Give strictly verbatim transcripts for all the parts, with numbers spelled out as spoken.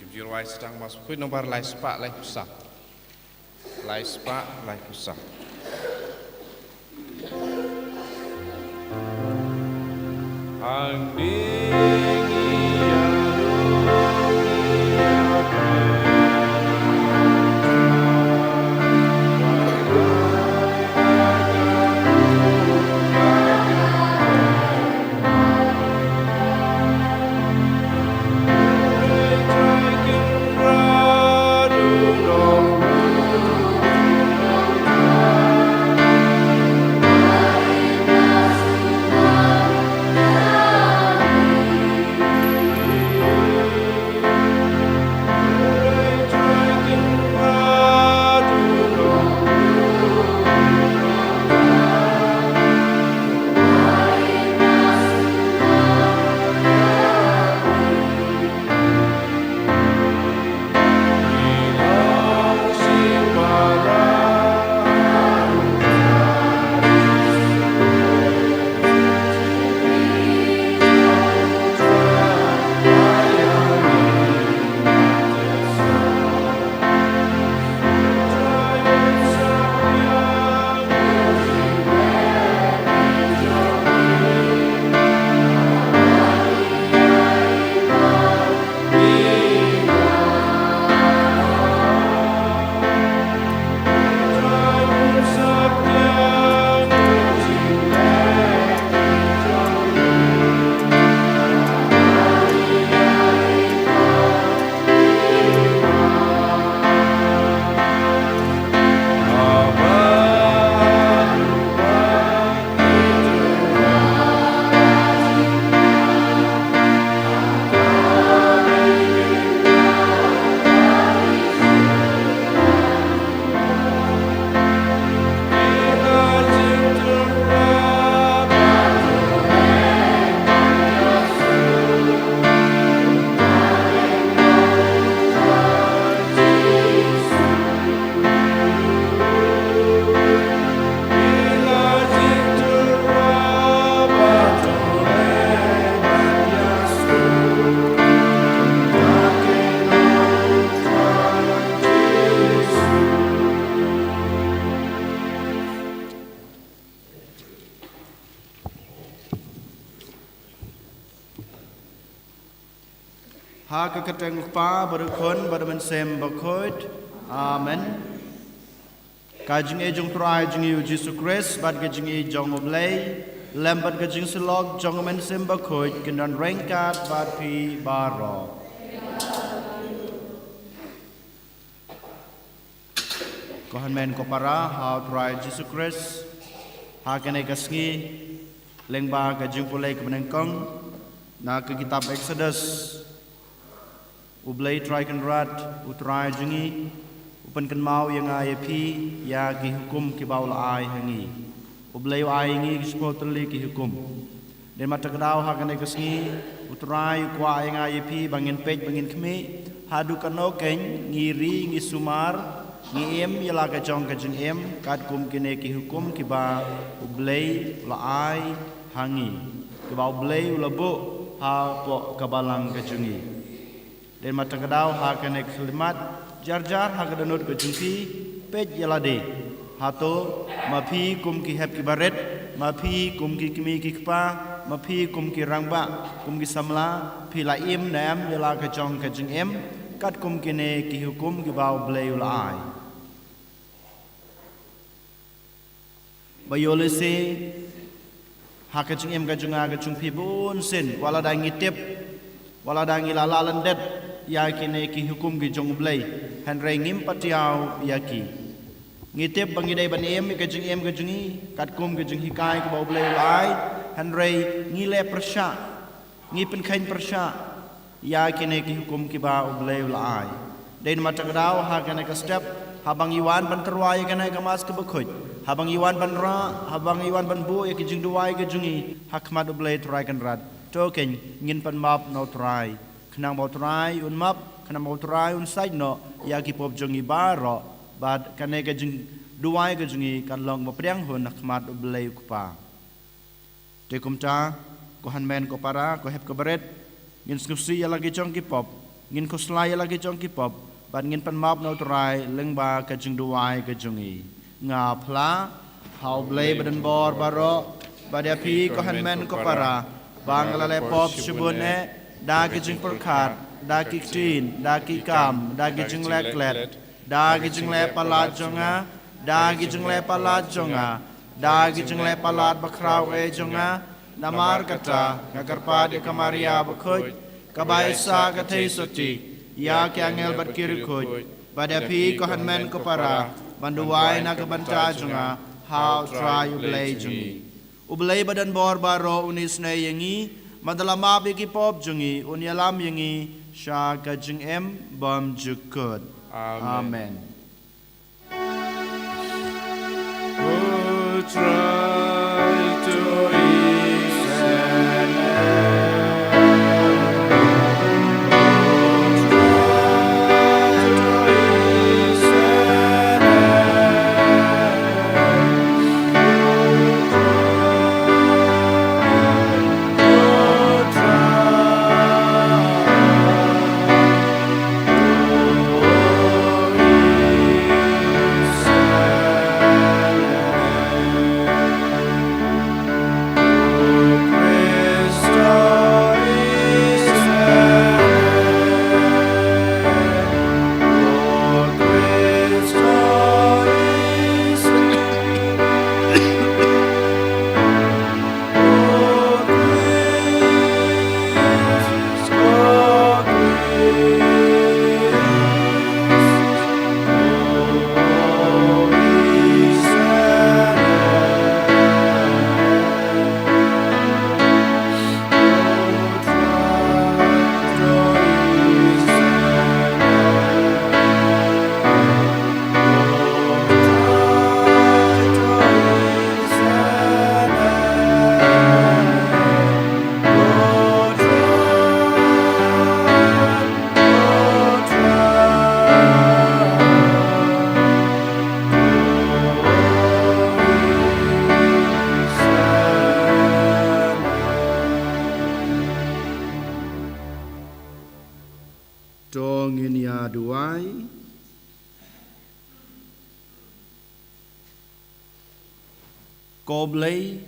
Ju rwai sa tang Mass Bakhuid nombar lai spah lai phew saw. Lai spah lai phew saw. Ha ka kyrteng u Kpa bad u Khun bad u Mynsiem Bakhuid. Amen. Ka jingïeit jong u Trai jong ngi u Jisu Khrist bad ka jingïeit jong u Blei, lem bad ka jingsyllok jong u Mynsiem Bakhuid, kin don ryngkat bad phi baroh. Ko hynmen ko para ha u Trai Jisu Khrist, ha kane ka sngi, lyngba ka jingpule kaba nyngkong na ka kitab Exodus, u Blei Trai Kynrad, u Trai jong ngi, u pynkynmaw ïa nga ïa phi ïa ki hukum kiba u la ai ha ngi. U Blei u ai ïa ngi ki shiphew tylli ki hukum. Dei namar kata ka daw ha kane ka sngi, u Trai u kwah ïa nga ïa phi ba ngin peit, ba ngin khmih, haduh katno kein ngi ri, ngi sumar, ngi im ïa la ka jong ka jingim katkum kine ki hukum kiba u Blei u la ai ha ngi, kiba u Blei u la buh hapoh ka balang ka jong ngi. Dei namar kata ka daw ha kane ka khyllipmat, jar jar ha ka dohnud ka jong phi, peit ïa lade. Hato ma phi kum ki hep ki barit, ma phi kum ki kmie ki kpa, ma phi kum ki rangbah, kum ki samla, phi la im ne em ïa la ka jong ka jingim katkum kine ki hukum kiba u Blei u la ai? Ba ïoh lehse ha ka jingim ka jong nga ka jong phi bunsien, wat lada ngi tip, wat lada ngi la lah lyndet ïa kine ki hukum ki jong u Blei, hynrei ngim pat ïoh ïa ki. Ngi tip ba ngi dei ban im ïa ka jingim ka jong ngi katkum ka jinghikai kaba u Blei u la ai, hynrei ngi leh pyrshah, ngi pynkheiñ pyrshah ïa kine ki hukum kiba u Blei u la ai. Dei namar kata ka daw ha kane ka step, haba ngi wan ban tyrwa ïa kane ka Mass kaba khuid, haba ngi wan ban rah, haba ngi wan ban buh ïa ki jingduwai ki jong ngi ha khmat u Blei Trai Kynrad, to kein ngin pan map na u Trai, khnang ba u Trai un map, khnang ba u Trai un sait noh ïa ki pop jong ngi baroh, bad kane ka jingduwai ka jong ngi kan long ba pdiang hun ha khmat u Blei u Kpa. Te kumta, ko hynmen ko para, ko hep ko barit, ngin sngewsih ïa la ki jong ki pop, Ngin khuslai ïa la ki jong ki pop, bad ngin pan map na u Trai lyngba ka jingduwai ka jong ngi. Nga phla ha u Blei badonbor baroh, bad ïa phi ko hynmen ko para, ba nga la leh pop shibun eh, da ki jingpyrkhat, da ki ktien, da ki kam, da ki jingleh klet, da ki jingleh palat jong nga, da ki jingleh palat jong nga, da ki jingleh palat bakhraw eh jong nga. Namar kata nga kyrpad ïa ka Maria bakhuid, kaba ai sa ka theisotti, ïa ki angel bad ki riewkhuid, bad ïa phi ko hynmen ko para, ban duwai na ka bynta jong nga ha u Trai u Blei jong ngi. U Blei badonbor baroh un isynei ïa ngi, bad da la map ïa ki pop jong ngi un ïalam ïa ngi sha ka jingim bymjukut. Amen. Amen. To ngin ïa duwai. Ko Blei,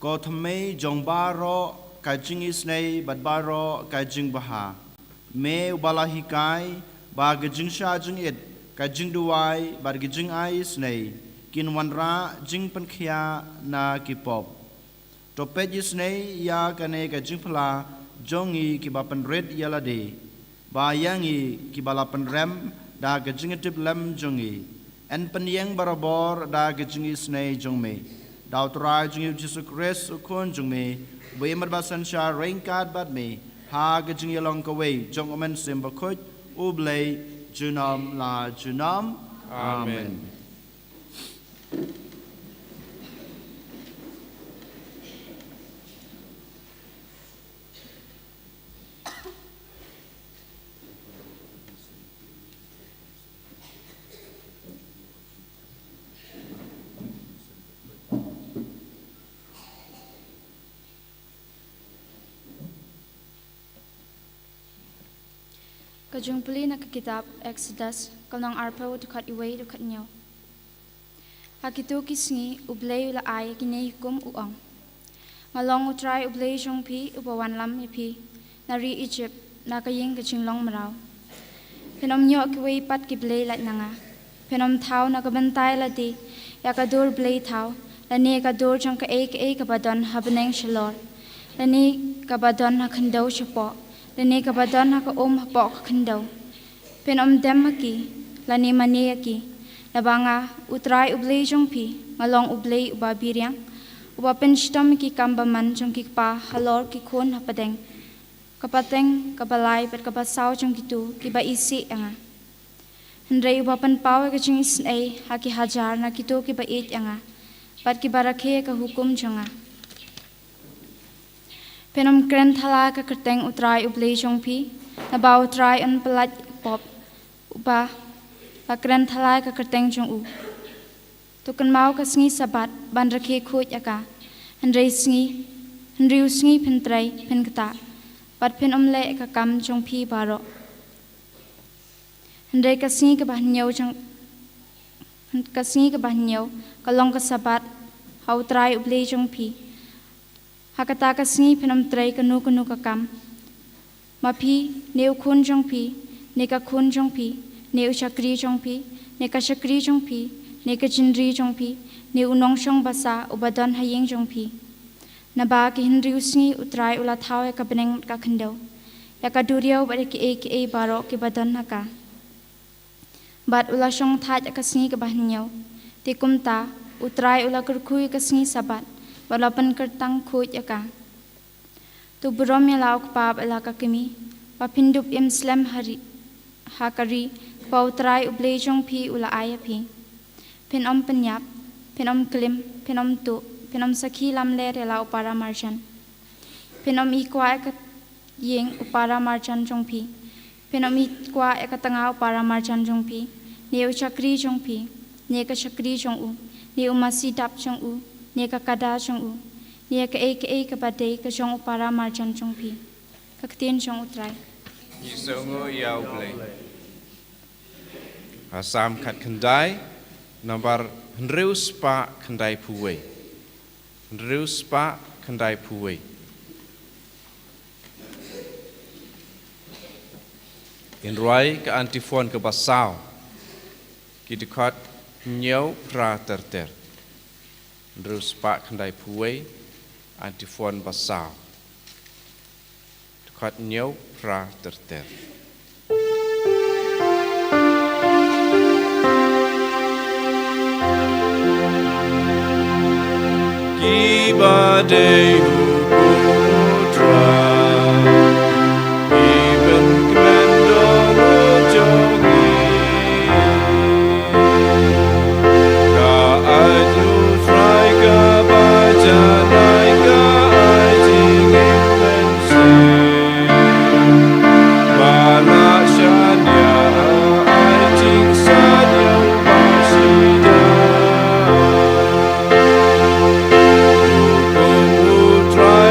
ko thymmei jong baroh ka jingisynei bad baroh ka jingbha. Me uba la hikai ba ka jingshah jingit, ka jingduwai bad ka jingai isynei kin wanrah jingpynkhiah na ki pop. To peit isynei ïa kane ka jingphla jong ngi kiba pynrit ïa lade, ba ïa ngi kiba la pynrem da ka jingïatiplem jong ngi, yn pynïeng barabor da ka jingisynei jong me. Da u Trai jong ngi u Jisu Khrist u Khun jong me, uba im bad synshar ryngkat bad me ha ka jingïalong kawei jong u Mynsiem Bakhuid, U Blei, junom la junom. Amen. Amen. Ka jingpule na ka kitab Exodus, ka lynnong arphew, dkhot wei haduh khathynñiew. Ha kito ki sngi U Blei u la ai kine ki hukum, u ong: Nga long U Trai U Blei jong phi, uba wanlam ïa phi na ri Ijipt, na ka ïing ka jinglong mraw. Phin ym ïoh kiwei pat ki blei lait na nga. Phin ym thaw na ka bynta ïa lade ïa ka dur blei thaw, lane ka dur jong kaei kaei kaba don ha bneng shalor, lane kaba don ha khyndew shapoh, lane kaba don ha ka um hapoh ka khyndew. Phin ym dem ha ki, lane mane ïa ki. Naba nga, U Trai U Blei jong phi, nga long U Blei uba biriang, uba pynshitom ïa ki kam bymman jong ki kpa halor ki khun hapdeng ka pateng kaba lai bad kaba saw jong kito kiba isih ïa nga. Hynrei uba pynpaw ïa ka jingisynei ha ki hajar na kito kiba ïeit ïa nga bad kiba rakhe ïa ka hukum jong nga. Phin ym kren thala ïa ka kyrteng U Trai U Blei jong phi, naba U Trai un pyllait ïa ka pop uba la kren thala ïa ka kyrteng jong u. To kynmaw ka sngi Sabbath ban rakhe khuid ïa ka. Hynrei sngi, hynriew sngi phin trei, phin ktah, bad phin ym leh ïa ka kam jong phi baroh. Hynrei ka sngi kaba hynñiew jong, ka sngi kaba hynñiew ka long ka Sabbath ha U Trai U Blei jong phi. Ha kata ka sngi phin ym trei kano kano ka kam. Ma phi, ne u khun jong phi, ne ka khun jong phi, ne u shakri jong phi, ne ka shakri jong phi, ne ka jingri jong phi, ne u nongshong basa uba don ha ïing jong phi. Naba ki hynriew sngi U Trai u la thaw ïa ka bneng bad ka khyndew, ïa ka duriaw bad ïa kiei kiei baroh kiba don ha ka. Bad u la shong thait ïa ka sngi kaba hynñiew. Te kumta U Trai u la kyrkhu ïa ka sngi Sabbath bad u la pynkyrtang khuid ïa ka. To burom ïa la u kpa bad ïa la ka kmie, ba phin dup im slem ha ri, ha ka ri kaba U Trai U Blei jong phi u la ai ïa phi. Phin ym pynïap, phin ym klim, phin ym tuh, phin ym sakhi lamler ïa la u para marjan. Phin ym ïehnoh ïa ka ïing u para marjan jong phi. Phin ym ïehnoh ïa ka tnga u para marjan jong phi, ne u shakri jong phi, ne ka shakri jong u, ne u masi dap jong u, ne ka kada jong u, ne ïa kaei kaei kaba dei ka jong u para marjan jong phi. Ka ktien jong U Trai. Ngi sngewnguh ïa U Blei. Ha Salm khatkhyndai, nambar hynriew spah khyndaiphew wei. Hynriew spah khyndaiphew wei. Ngin rwai ka antiphon kaba saw. Ki dkhot hynñiew, phra, ter ter. Hynriew spah khyndaiphew wei, antiphon ba saw. Dkhot hynñiew, phra, ter ter. Kiba dei hukum U Trai, ki pynkmen dong u jong ngi. Ka aiñ U Trai kaba janai ka ai jingim mynsiem. Ba la shaniah ai jingshaniah ba shisha. Hukum U Trai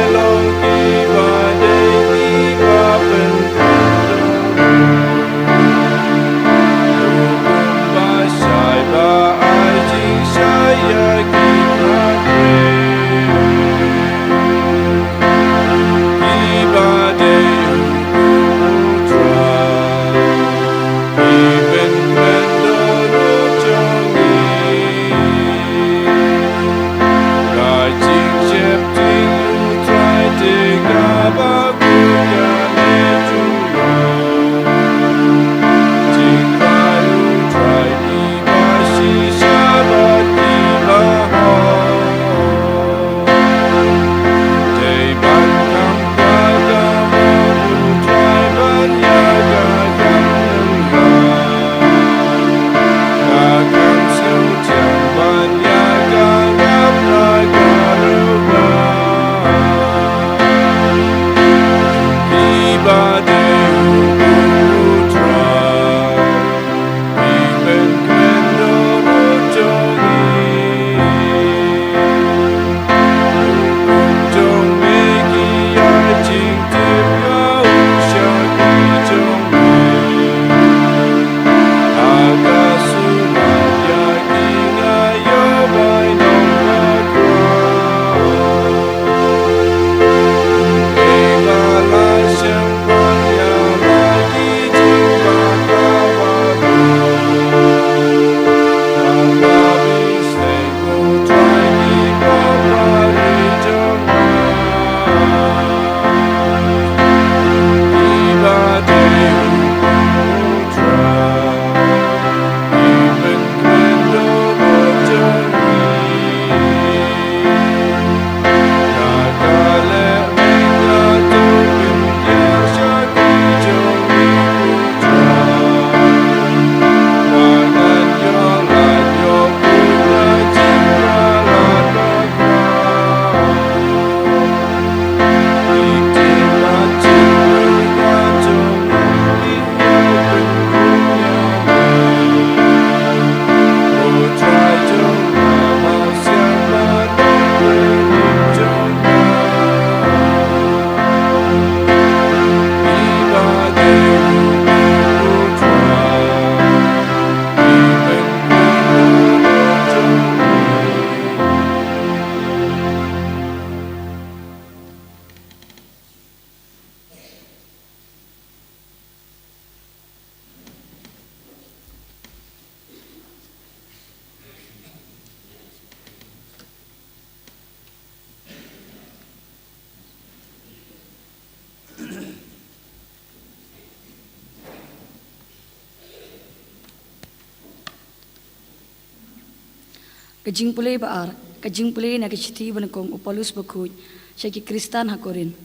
Ka jingpule ba ar, ka jingpule na ka shithi ba nyngkong u Paulus bakhuid sha ki Khristan ha Korinth.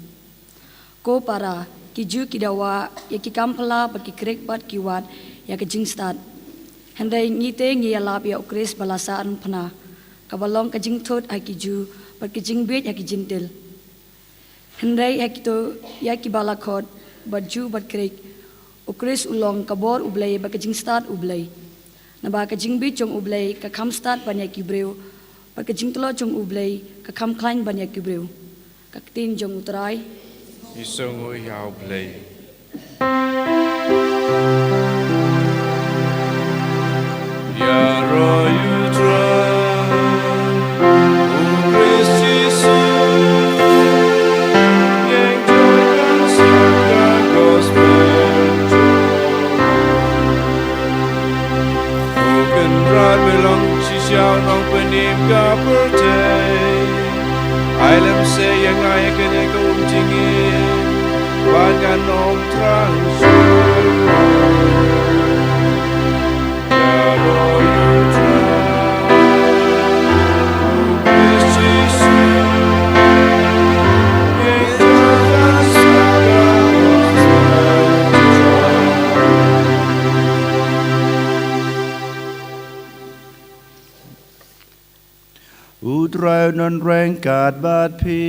Ko para, ki Jiw ki dawa ïa ki kam phylla bad ki khreh bad ki wad ïa ka jingstad. Hynrei ngi te ngi ïalap ïa u Khrist ba la sah rynphna, kaba long ka jingthut ha ki Jiw bad ka jingbieit ha ki Jentil. Hynrei ha kito ïa kiba la khot, bad Jiw bad khreh, u Khrist u long ka bor U Blei bad ka jingstad U Blei. Naba ka jingbieit jong U Blei ka kham stad ban ïa ki briew, bad ka jingtlot jong U Blei ka kham khlaiñ ban ïa ki briew. Ka ktien jong U Trai. Isong u ïa U Blei. Ïaroh ïa U Trai, U Khrist Jisu, ïeng jong ka gospel jong U Kynrad ba long shisha u nongpynim ka pyrthei. Ai lem seh ïa nga ïa kane ka um jingim, bad ngan ym thrang shuh. Ïaroh ïa U Trai, U Khrist Jisu, ïeng jong ka gospel jong U. U Trai un ryngkat bad phi.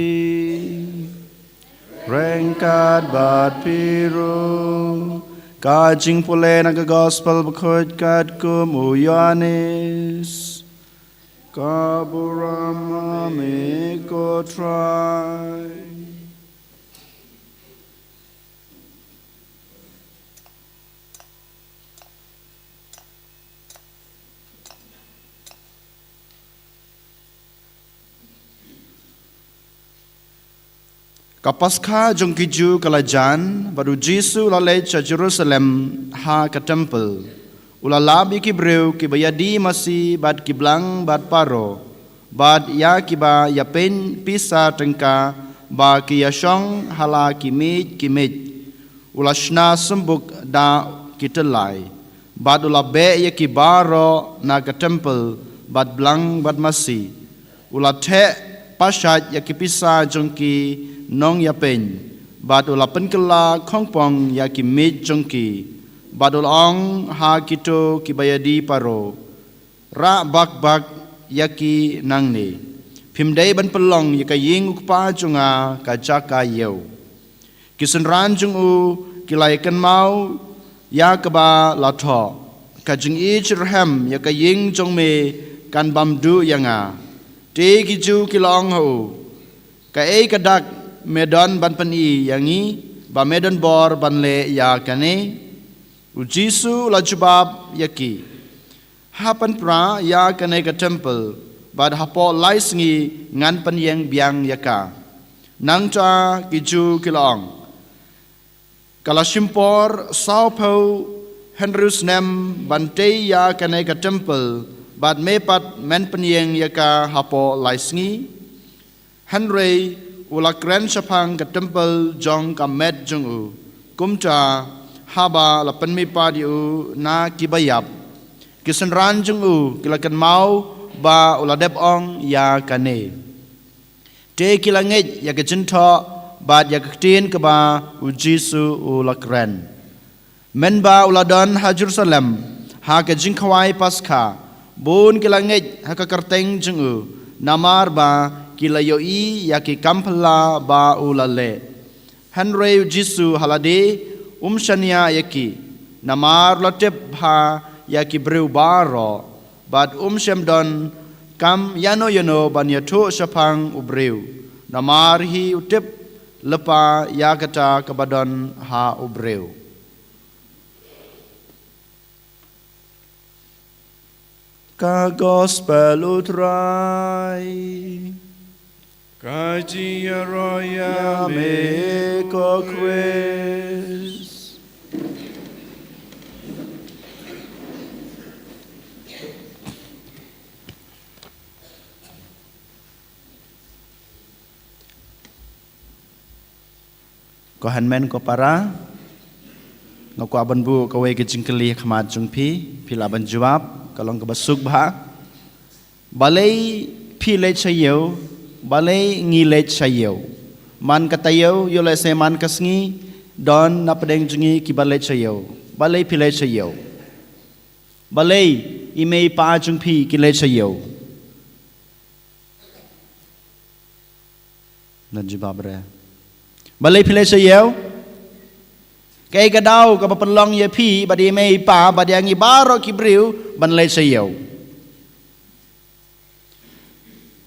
Ryngkat bad phi ruh. Ka jingpule na ka gospel bakhuid katkum u Ïoannis. Ka burom ha me ko Trai. Ka Paskha jong ki Jiw ka la jan, bad u Jisu u la leit sha Jerusalem ha ka templ. U la lap ïa ki briew kiba ïadie masi bad ki blang bad parroh, bad ïa kiba ïapeiñ pisa tyngka ba ki ïashong ha la ki miej ki miej. U la shna symbuk da ki tyllai, bad u la beh ïa ki baroh na ka templ, bad blang bad masi. U la theh pashait ïa ki pisa jong ki nongïapeiñ, bad u la pynkylla khongpong ïa ki miej jong ki, bad u la ong ha kito kiba ïadie parroh, rah bak bak ïa ki nangne. Phim dei ban pynlong ïa ka ïing u Kpa jong nga ka jaka ïew. Ki synran jong u ki la ïakynmaw ïa kaba la thoh, ka jingïeit shitrhem ïa ka ïing jong me kan bam duh ïa nga. Te ki Jiw ki la ong ha u, kaei ka dak me don ban pyni ïa ngi, ba me don bor ban leh ïa kane? U Jisu u la jubab ïa ki, ha pynpra ïa kane ka templ, bad hapoh lai sngi ngan pynïeng biang ïa ka. Nangta ki Jiw ki la ong, ka la shim por sawphew hynriew snem ban tei ïa kane ka templ, bad me pat men pynïeng ïa ka hapoh lai sngi? Hynrei u la kren shaphang ka templ jong ka met jong u. Kumta, haba la pynmihpat ïa u na kiba ïap, ki synran jong u ki la kynmaw ba u la dep ong ïa kane. Te ki la ngeit ïa ka jingthoh bad ïa ka ktien kaba u Jisu u la kren. Mynba u la don ha Jerusalem ha ka jingkhawai Paskha, bun ki la ngeit ha ka kyrteng jong u, namar ba ki la ïohi ïa ki kam phylla ba u la leh. Hynrei u Jisu ha lade um shaniah ïa ki, namar u la tip bha ïa ki briew baroh, bad um shym don kam ïano ïano ban ïathuh shaphang u briew, namar hi u tip lypa ïa kata kaba don ha u briew. Ka Gospel u Trai. Ka jingïaroh ïa me ko Khrist. Ko hynmen ko para, nga kwah ban buh kawei ka jingkylli ha khmat jong phi, phi lah ban jubab, ka long kaba suk bha. Balei phi leit sha ïew? Balei ngi leit sha ïew? Man ka taïew, ïoh lehse man ka sngi, don na pdeng jong ngi kiba leit sha ïew. Balei phi leit sha ïew? Balei i mei i pa jong phi ki leit sha ïew? Don jubab re. Balei phi leit sha ïew? Kaei ka daw kaba pynlong ïa phi bad ïa i mei i pa bad ïa ngi baroh ki briew ban leit sha ïew?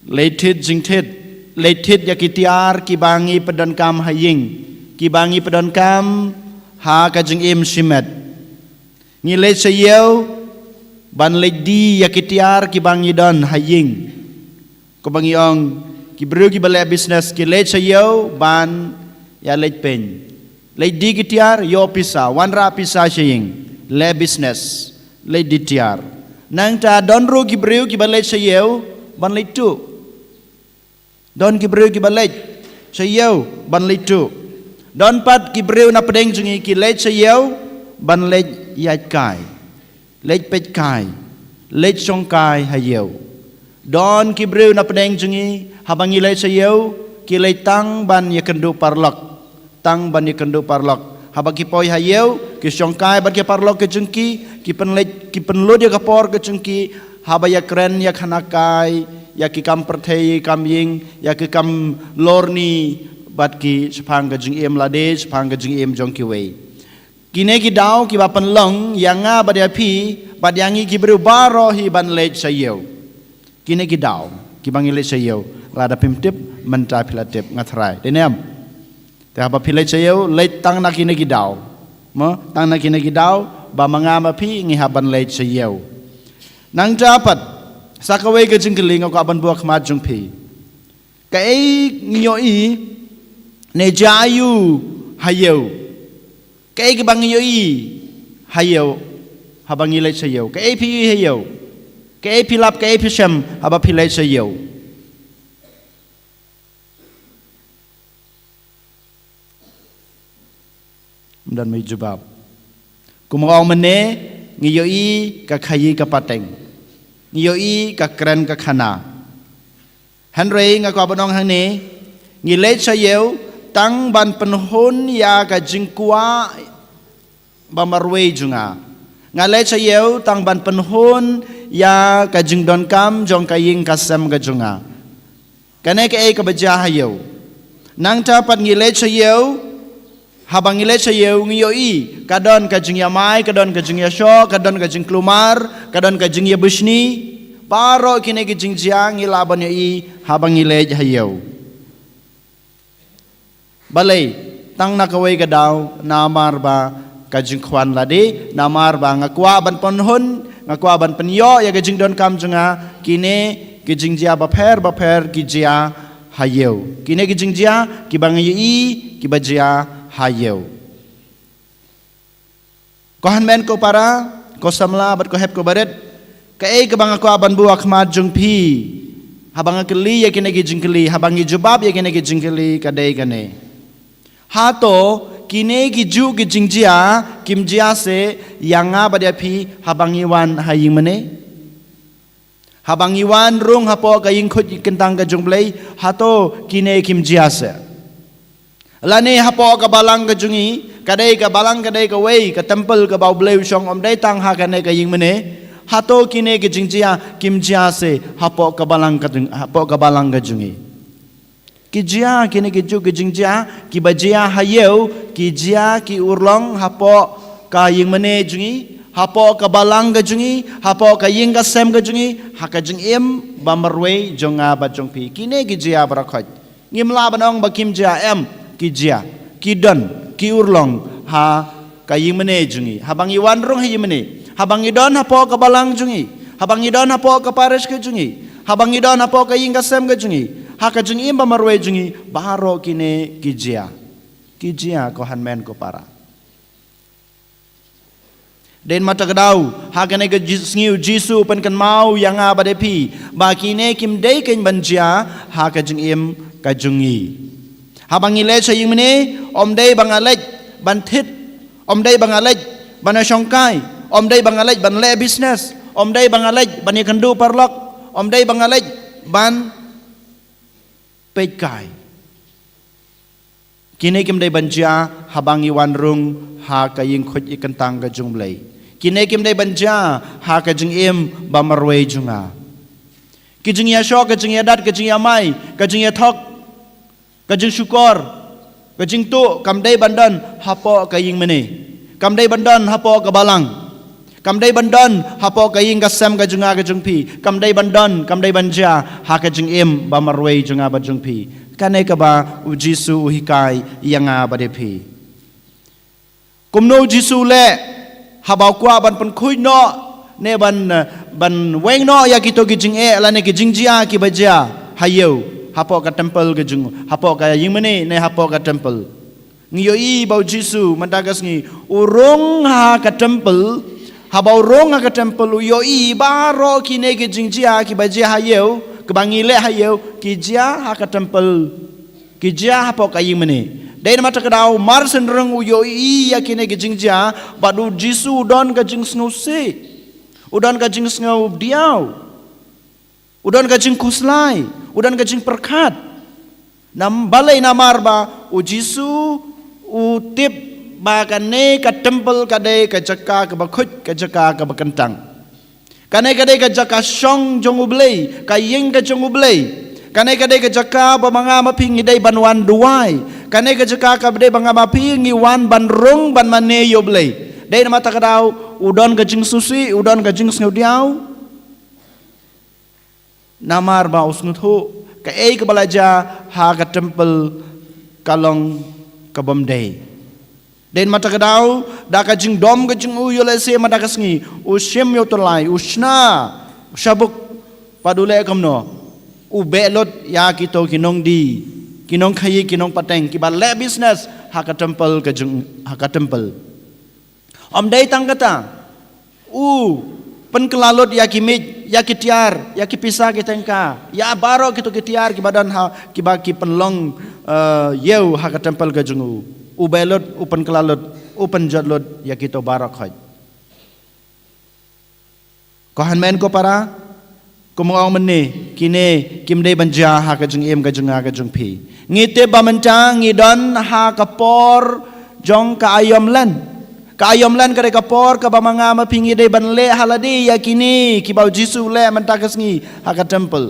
Leit thied jingthied, leit thied ïa ki tiar kiba ngi pyndonkam ha ïing, kiba ngi pyndonkam ha ka jingim shimet. Ngi leit sha ïew ban leit die ïa ki tiar kiba ngi don ha ïing. Kumba ngi ong, ki briew kiba leh business ki leit sha ïew ban ïa leit peiñ. Leit die ki tiar, ïoh pisa, wanrah pisa sha ïing, leh business, leit die tiar. Nangta don ruh ki briew kiba leit sha ïew ban leit tuh. Don ki briew kiba leit sha ïew ban leit tuh. Don pat ki briew na pdeng jong ngi ki leit sha ïew ban leit ïaid kai, leit peit kai, leit shong kai ha ïew. Don ki briew na pdeng jong ngi, haba ngi leit sha ïew, ki leit tang ban ïakynduh paralok. Tang ban ïakynduh paralok. Haba ki poi ha ïew, ki shong kai bad ki paralok ki jong ki, ki pynleit, ki pynlut ïa ka por ki jong ki, haba ïakren ïa khana kai, ïa ki kam pyrthei, kam ïing, ïa ki kam lorni, bad ki shaphang ka jingim lade, shaphang ka jingim jong kiwei. Kine ki daw kiba pynlong ïa nga bad ïa phi bad ïa ngi ki briew baroh hi ban leit sha ïew. Kine ki daw kiba ngi leit sha ïew, lada phim tip, mynta phi la tip, nga tharai. Dei ne em? Te haba phi leit sha ïew, leit tang na kine ki daw. Mo, tang na kine ki daw ba ma nga ma phi ngi hap ban leit sha ïew. Nangta pat, sa kawei ka jingkylli nga kwah ban buh ha khmat jong phi. Kaei ngi ïohi ne jia aïu ha ïew? Kaei kaba ngi ïohi ha ïew haba ngi leit sha ïew? Kaei phi ïohi ha ïew? Kaei phi lap, kaei phi shem haba phi leit sha ïew? Ym don mei jubab. Kumba ong mynne, ngi ïohi ka khaïi ka pateng. Ngi ïohi ka kren ka khana. Hynrei nga kwah ban ong hangne, ngi leit sha ïew tang ban pynhun ïa ka jingkwah ba marwei jong nga. Nga leit sha ïew tang ban pynhun ïa ka jingdonkam jong ka ïing ka sem ka jong nga. Kane kaei kaba jia ha ïew. Nangta pat ngi leit sha ïew, haba ngi leit sha ïew ngi ïohi, ka don ka jingïamai, ka don ka jingïashoh, ka don ka jingkulmar, ka don ka jingïabishni. Baroh kine ki jingjia ngi lah ban ïohi haba ngi leit ha ïew. Balei, tang na kawei ka daw, namar ba ka jingkhwan lade, namar ba nga kwah ban pynhun, nga kwah ban pynïoh ïa ka jingdonkam jong nga, kine ki jingjia bapher bapher ki jia ha ïew. Kine ki jingjia kiba ngi ïohi kiba jia ha ïew. Ko hynmen ko para, ko samla bad ko hep ko barit, kaei kaba nga kwah ban buh ha khmat jong phi? Haba nga kylli ïa kine ki jingkylli, haba ngi jubab ïa kine ki jingkylli, ka dei kane. Hato kine ki juh ki jingjia kim jia seh ïa nga bad ïa phi haba ngi wan ha ïing mane? Haba ngi wan rung hapoh ka ïing khuid kyntang ka jong U Blei, hato kine kim jia seh? Lane hapoh ka balang ka jong ngi, ka dei ka balang, ka dei kawei ka temple kaba U Blei u shong, ym dei tang ha kane ka ïing mane? Hato kine ki jingjia kim jia seh hapoh ka balang ka jong, hapoh ka balang ka jong ngi? Ki jia, kine ki juh ki jingjia kiba jia ha ïew, ki jia ki urlong hapoh ka ïing mane jong ngi, hapoh ka balang ka jong ngi, hapoh ka ïing ka sem ka jong ngi, ha ka jingim ba marwei jong nga bad jong phi. Kine ki jia baroh khoit. Ngim lah ban ong ba kim jia, em, ki jia, ki don, ki urlong ha ka ïing mane jong ngi. Haba ngi wan rung ha ïing mane, haba ngi don hapoh ka balang jong ngi, haba ngi don hapoh ka parish ka jong ngi, haba ngi don hapoh ka ïing ka sem ka jong ngi, ha ka jingim ba marwei jong ngi, baroh kine ki jia. Ki jia, ko hynmen ko para. Dei ma ta ka daw, ha kane ka ji-, sngi U Jisu u pynkynmaw ïa nga bad ïa phi ba kine kim dei kein ban jia ha ka jingim ka jong ngi. Haba ngi leit sha ïing mane, ym dei ba nga leit ban thied, ym dei ba nga leit ban ïashongkai, ym dei ba nga leit ban leh business, ym dei ba nga leit ban ïakynduh paralok, Ym dei ba nga leit ban peit kai. Kine kim dei ban jia haba ngi wan rung ha ka ïing khuid ïa kyntang ka jong U Blei. Kine kim dei ban jia ha ka jingim ba marwei jong nga. Ki jingïashoh, ka jingïadat, ka jingïamai, ka jingïathok, ka jingshukor, ka jingtuh, kam dei ban don hapoh ka ïing mane. Kam dei ban don hapoh ka balang. Kam dei ban don hapoh ka ïing ka sem ka jong nga ka jong phi. Kam dei ban don, kam dei ban jia ha ka jingim ba marwei jong nga bad jong phi. Kane kaba U Jisu u hikai ïa nga bad ïa phi. Kumno U Jisu u leh haba u kwah ban pynkhuid noh ne ban, eh, ban weng noh ïa kito ki jingeh lane ki jingjia kiba jia ha ïew, hapoh ka temple ka jong, hapoh ka ïing mane ne hapoh ka temple. Ngi ïohi ba U Jisu mynta ka sngi u rung ha ka temple. Haba u rung ha ka temple u ïohi baroh kine ki jingjia kiba jia ha ïew, kiba ngi leh ha ïew, ki jia ha ka temple. Ki jia hapoh ka ïing mane. Dei namar kata ka daw mar shen rung u ïohi ïa kine ki jingjia bad U Jisu u don ka jingsngewsih. U don ka jingsngewdiaw. U don ka jingkhuslai. U don ka jingpyrkhat. Nam balei? Namar ba U Jisu u tip ba kane ka temple ka dei ka jaka kaba khuid, ka jaka kaba kyntang. Kane ka dei ka jaka shong jong U Blei, ka ïing ka jong U Blei. Kane ka dei ka jaka ba ma nga ma phi ngi dei ban wan duwai. Kane ka jaka kaba dei ba nga ma phi ngi wan ban rung ban mane ïa U Blei. Dei namar kata ka daw u don ka jingsngewsih, u don ka jingsngewdiaw. Namar ba u sngewthuh kaei kaba la jia ha ka temple ka long kabym dei. Dei namar kata ka daw da ka jingdom ka jong u ïoh lehse mynta ka sngi u shim ïa u tyllai, u shna, u shabuk, bad u leh kumno? U beh lut ïa kito ki nongdie, ki nongkhaïi, ki nongpateng kiba leh business ha ka temple ka jong, ha ka temple. Ym dei tang kata, u pynkylla lut ïa ki miej, ïa ki tiar, ïa ki pisa ki tyngka, ïa baroh kito ki tiar kiba don ha, kiba ki pynlong, eh, ïew ha ka temple ka jong u. U beh lut, u pynkylla lut, u pynjot lut ïa kito baroh khoit. Ko hynmen ko para, kumba nga ong mynne, kine kim dei ban jia ha ka jingim ka jong nga ka jong phi. Ngi tip ba mynta ngi don ha ka por jong ka aïom len. Ka aïom len ka dei ka por kaba ma nga ma phi ngi dei ban leh ha lade ïa kine kiba U Jisu u leh mynta ka sngi ha ka temple.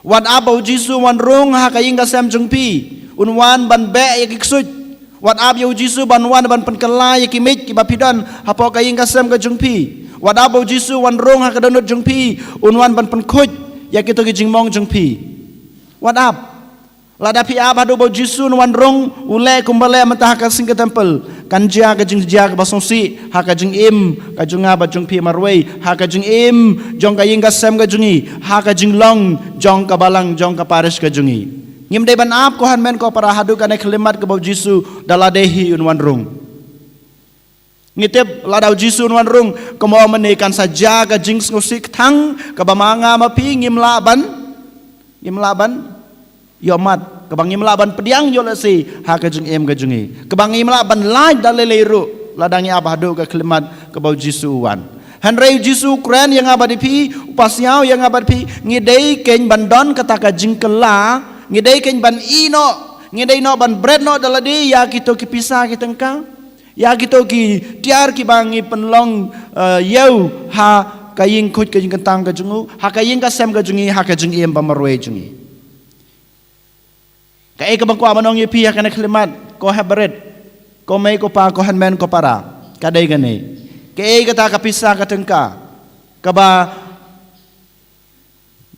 Wat ap ba U Jisu un wan rung ha ka ïing ka sem jong phi, un wan ban beh ïa ki ksuid. Wat ap ïa U Jisu ban wan ban pynkylla ïa ki miej kiba phi don hapoh ka ïing ka sem ka jong phi. Wat ap ba U Jisu un wan rung ha ka dohnud jong phi, un wan ban pynkhuid ïa kito ki jingmong jong phi. Wat ap. Lada phi ap haduh ba U Jisu un wan rung, u leh kumba leh mynta ha ka sing ka temple, kan jia ka jingjia kaba sngewsih ha ka jingim ka jong nga bad jong phi marwei, ha ka jingim jong ka ïing ka sem ka jong ngi, ha ka jinglong jong ka balang jong ka parish ka jong ngi. Ngim dei ban ap ko hynmen ko para haduh kane ka khyllipmat kaba U Jisu da lade hi un wan rung. Ngi tip lada U Jisu un wan rung, kumba ong mynne kan sa jia ka jingsngewsih kthang kaba ma nga ma phi ngim lah ban, ngim lah ban ïohmat, kaba ngim lah ban pdiang ïoh lehse ha ka jingim ka jong ngi, kaba ngim lah ban lait da lei lei ruh lada ngi ap haduh ka khyllipmat kaba U Jisu u wan. Hynrei U Jisu u kren ïa nga bad ïa phi, u pasiaw ïa nga bad ïa phi, ngi dei kein ban don kata ka jingkylla, ngi dei kein ban ïeh noh, ngi dei noh ban bret noh da lade ïa kito ki pisa ki tyngka, ïa kito ki tiar kiba ngi pynlong, eh, ïew ha ka ïing khuid ka ïing kyntang ka jong u, ha ka ïing ka sem ka jong ngi, ha ka jingim ba marwei jong ngi. Kaei kaba nga kwah ban ong ïa phi ha kane ka khyllipmat, ko hep barit, ko mei ko pa, ko hynmen ko para, ka dei kane. Kaei kata ka pisa ka tyngka kaba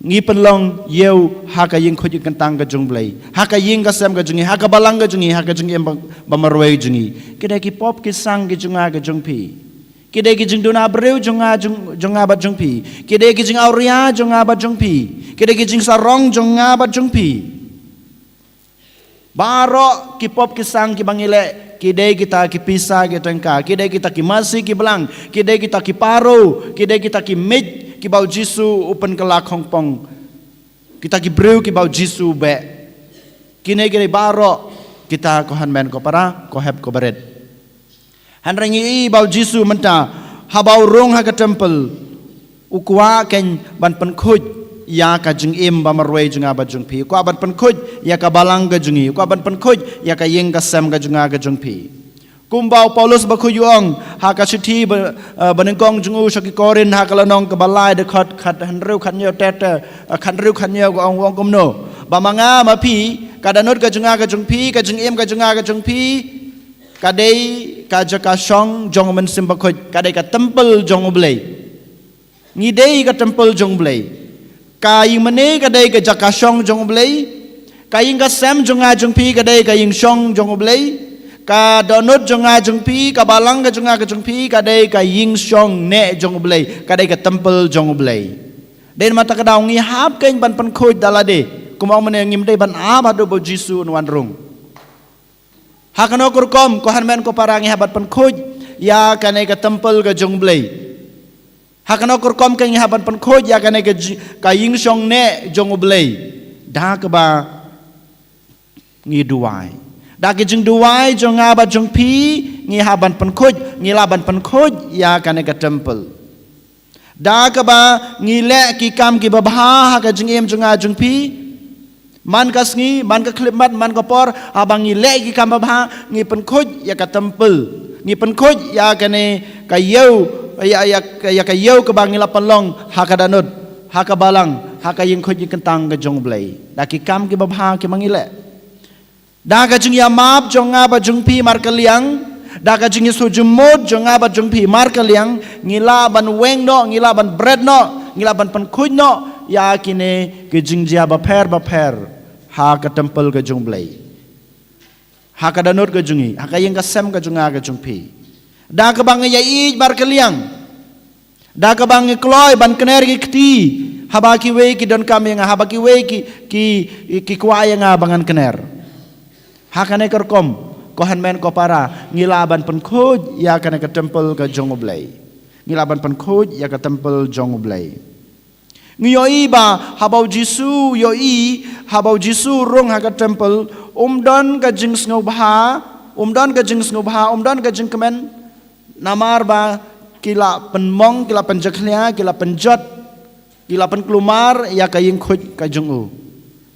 ngi pynlong ïew ha ka ïing khuid ïing kyntang ka jong U Blei, ha ka ïing ka sem ka jong ngi, ha ka balang ka jong ngi, ha ka jingim ba, ba marwei jong ngi? Ki dei ki pop ki sang ki jong nga ka jong phi. Ki dei ki jingduna briew jong nga, jong, jong nga bad jong phi. Ki dei ki jingawria jong nga bad jong phi. Ki dei ki jingsarong jong nga bad jong phi. Baroh ki pop ki sang kiba ngi leh, ki dei kita ki pisa ki tyngka, ki dei kita ki masi ki blang, ki dei kita ki paro, ki dei kita ki miej kiba U Jisu u pynkylla khongpong, kita ki briew kiba U Jisu u beh. Kine ki dei baroh kita, ko hynmen ko para, ko hep ko barit. Hynrei ngi ïohi ba U Jisu mynta haba u rung ha ka temple, U kwah kein ban pynkhuid ïa ka jingim ba marwei jong nga bad jong phi. U kwah ban pynkhuid ïa ka balang ka jong ngi. U kwah ban pynkhuid ïa ka ïing ka sem ka jong nga ka jong phi. Kumba u Paulus Bakhuid u ong ha ka shithi ba, eh, banyngkong jong u sha ki Korinth ha ka lynnong kaba lai, dkhot khat hynriew khat hynñiew ter ter, eh, khat hynriew khat hynñiew ka ong, u ong kumno. Ba ma nga ma phi, ka dohnud ka jong nga ka jong phi, ka jingim ka jong nga ka jong phi, ka dei ka jaka shong jong u Mynsiem Bakhuid, ka dei ka templ jong U Blei. Ngi dei ka templ jong U Blei. Ka ïing mane ka dei ka jaka shong jong U Blei. Ka ïing ka sem jong nga jong phi ka dei ka ïing shong jong U Blei. Ka dohnud jong nga jong phi, ka balang ka jong nga ka jong phi ka dei ka ïing shong neh jong U Blei, ka dei ka templ jong U Blei. Dei namar kata ka daw ngi hap kein ban pynkhuid da lade. Kumba ong mynne, ngim dei ban ap haduh ba U Jisu un wan rung. Ha kano ka rukom, ko hynmen ko para, ngi hap ban pynkhuid ïa kane ka templ ka jong U Blei? Ha kano ka rukom kein ngi hap ban pynkhuid ïa kane ka ji-, ka ïing shong neh jong U Blei? Da kaba ngi duwai. Da ka jingduwai jong nga bad jong phi, ngi hap ban pynkhuid, ngi lah ban pynkhuid ïa kane ka templ. Da kaba ngi leh ki kam kiba bha ha ka jingim jong nga jong phi. Man ka sngi, man ka khyllipmat, man ka por, haba ngi leh ki kam ba bha, ngi pynkhuid ïa ka templ. Ngi pynkhuid ïa kane ka ïew, ïa, ïa, ïa ka ïew kaba ngi la pynlong ha ka dohnud, ha ka balang, ha ka ïing khuid ïing kyntang ka jong U Blei. Da ki kam kiba bha kiba ngi leh. Da ka jingïamap jong nga bad jong phi markylliang, da ka jingïasyllok jingmut jong nga bad jong phi markylliang, ngi lah ban weng noh, ngi lah ban bret noh, ngi lah ban pynkhuid noh ïa kine ki jingjia bapher bapher ha ka templ ka jong U Blei, ha ka dohnud ka jong ngi, ha ka ïing ka sem ka jong nga ka jong phi. Da kaba ngi ïaieit markylliang, da kaba ngi kloi ban kner ki kti haba kiwei ki donkam ïa nga, haba kiwei ki, ki, ki kwah ïa nga ba ngan kner. Ha kane ka rukom, ko hynmen ko para, ngi lah ban pynkhuid ïa kane ka templ ka jong U Blei. Ngi lah ban pynkhuid ïa ka templ jong U Blei. Ngi ïohi ba haba U Jisu, ïohi haba U Jisu rung ha ka templ, um don ka jingsngewbha, um don ka jingsngewbha, um don ka jingkmen. Namar ba ki la pynmong, ki la pynjakhlia, ki la pynjot, ki la pynkulmar ïa ka ïing khuid ka jong u.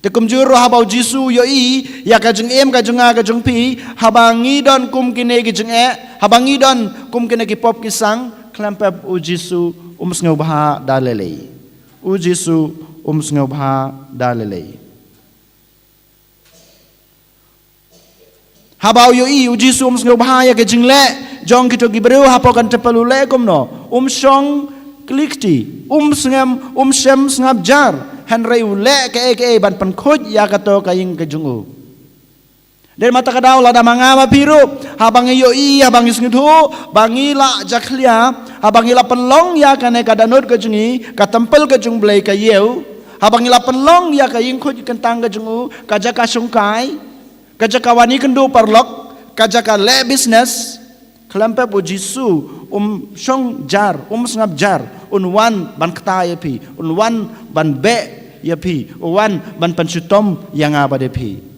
Te kumjuh ruh haba U Jisu u ïohi ïa ka jingim ka jong nga ka jong phi, haba ngi don kum kine ki jingeh, haba ngi don kum kine ki pop ki sang, khlem pep U Jisu um sngewbha da lei lei. U Jisu um sngewbha da lei lei. Haba u ïohi U Jisu um sngewbha ïa ka jingleh jong kito ki briew hapoh ka templ, u leh kumno? Um shong kli kti, um sngem, um shem sngap jar, hynrei u leh kaei kaei ban pynkhuid ïa kato ka ïing ka jong u. Dei namar kata ka daw lada ma nga ma phi ruh, haba ngi ïohi, haba ngi sngewthuh ba ngi la jakhlia, haba ngi la pynlong ïa kane ka dohnud ka jong ngi, ka templ ka jong U Blei, ka ïew, haba ngi la pynlong ïa ka ïing khuid kyntang ka jong u, ka jaka shongkai, ka jaka wan ïakynduh paralok, ka jaka leh business, khlem pep U Jisu um shong jar, um sngap jar, un wan ban kta ïa phi, un wan ban beh ïa phi, un wan ban pynshitom ïa nga bad ïa phi.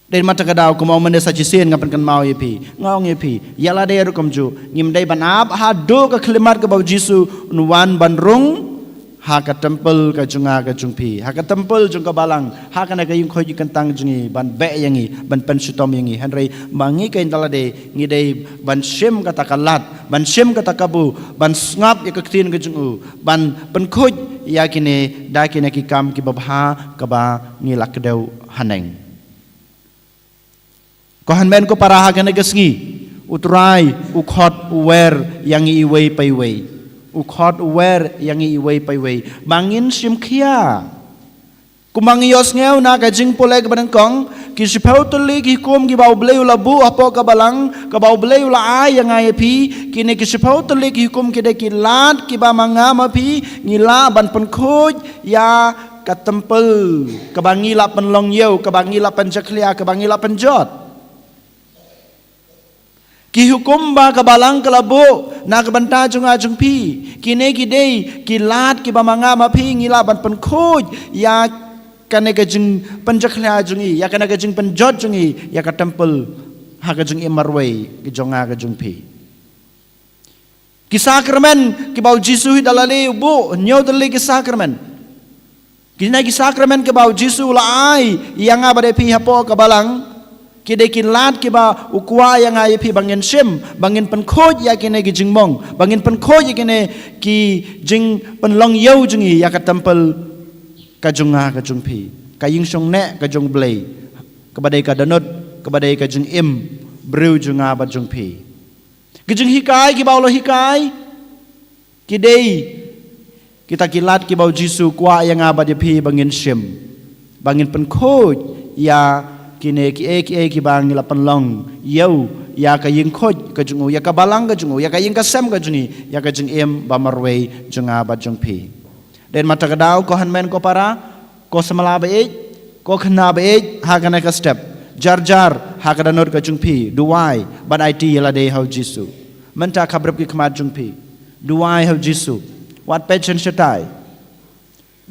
Dei namar kata ka daw, kumba ong mynne, sa shisien nga pynkynmaw ïa phi, nga ong ïa phi, ïa lade ruh kumjuh, ngim dei ban ap haduh ka khyllipmat kaba U Jisu un wan ban rung ha ka templ ka jong nga ka jong phi, ha ka templ jong ka balang, ha kane ka ïing khuid ïing kyntang jong ngi, ban beh ïa ngi, ban pynshitom ïa ngi. Hynrei ma ngi kein da lade ngi dei ban shim kata ka lad, ban shim kata ka kabu, ban sngap ïa ka ktien ka jong u, ban pynkhuid ïa kine da kine ki kam kiba bha kaba ngi la kdew haneng. Ko hynmen ko para, ha kane ka sngi U Trai u khot u wer ïa ngi iwei pa iwei. U khot u wer ïa ngi iwei pa iwei ba ngin shim khia. Kumba ngi ïohsngew na ka jingpule kaba nyngkong, ki shiphew tylli ki hukum kiba U Blei u la buh hapoh ka balang, kaba U Blei u la ai ïa nga ïa phi, kine ki shiphew tylli ki hukum ki dei ki lad kiba ma nga ma phi ngi lah ban pynkhuid ïa ka templ kaba ngi la pynlong ïew, kaba ngi la pynjakhlia, kaba ngi la pynjot. Ki hukum ba ka balang ka la buh na ka bynta jong nga jong phi, kine ki dei ki lad kiba ma nga ma phi ngi lah ban pynkhuid ïa kane ka jingpynjakhlia jong ngi, ïa kane ka jingpynjot jong ngi ïa ka templ ha ka jingim marwei ka jong nga ka jong phi. Ki sakramen kiba u Jisu hi da la leh, u buh hynñiew tylli ki sakramen. Kine ki sakramen kiba u Jisu u la ai ïa nga bad ïa phi hapoh ka balang, ki dei ki lad kiba u kwah ïa nga ïa phi ba ngin shim, ba ngin pynkhuid ïa kine ki jingmong, ba ngin pynkhuid ïa kine ki jingpynlong ïew jong ngi ïa ka templ ka jong nga ka jong phi, ka ïingshong neh ka jong u Blei, kaba dei ka dohnud, kaba dei ka jingim briew jong nga bad jong phi. Ki jinghikai kiba u la hikai, ki dei kita ki lad kiba u Jisu u kwah ïa nga bad ïa phi ba ngin shim, ba ngin pynkhuid ïa kine kiei kiei kiba ngi la pynlong ïew ïa ka ïingkhuid ka jong u, ïa ka balang ka jong u, ïa ka ïing ka sem ka jong ngi, ïa ka jingim ba marwei jong nga bad jong phi. Dei na kata ka daw, ko hynmen ko para, ko samla ba ïeit, ko khynnah ba ïeit, ha kane ka step, jar jar ha ka dohnud ka jong phi, duwai bad aiti ïa lade ha u Jisu. Mynta khabrip ki khmat jong phi, duwai ha u Jisu. Wat peit shen shatai.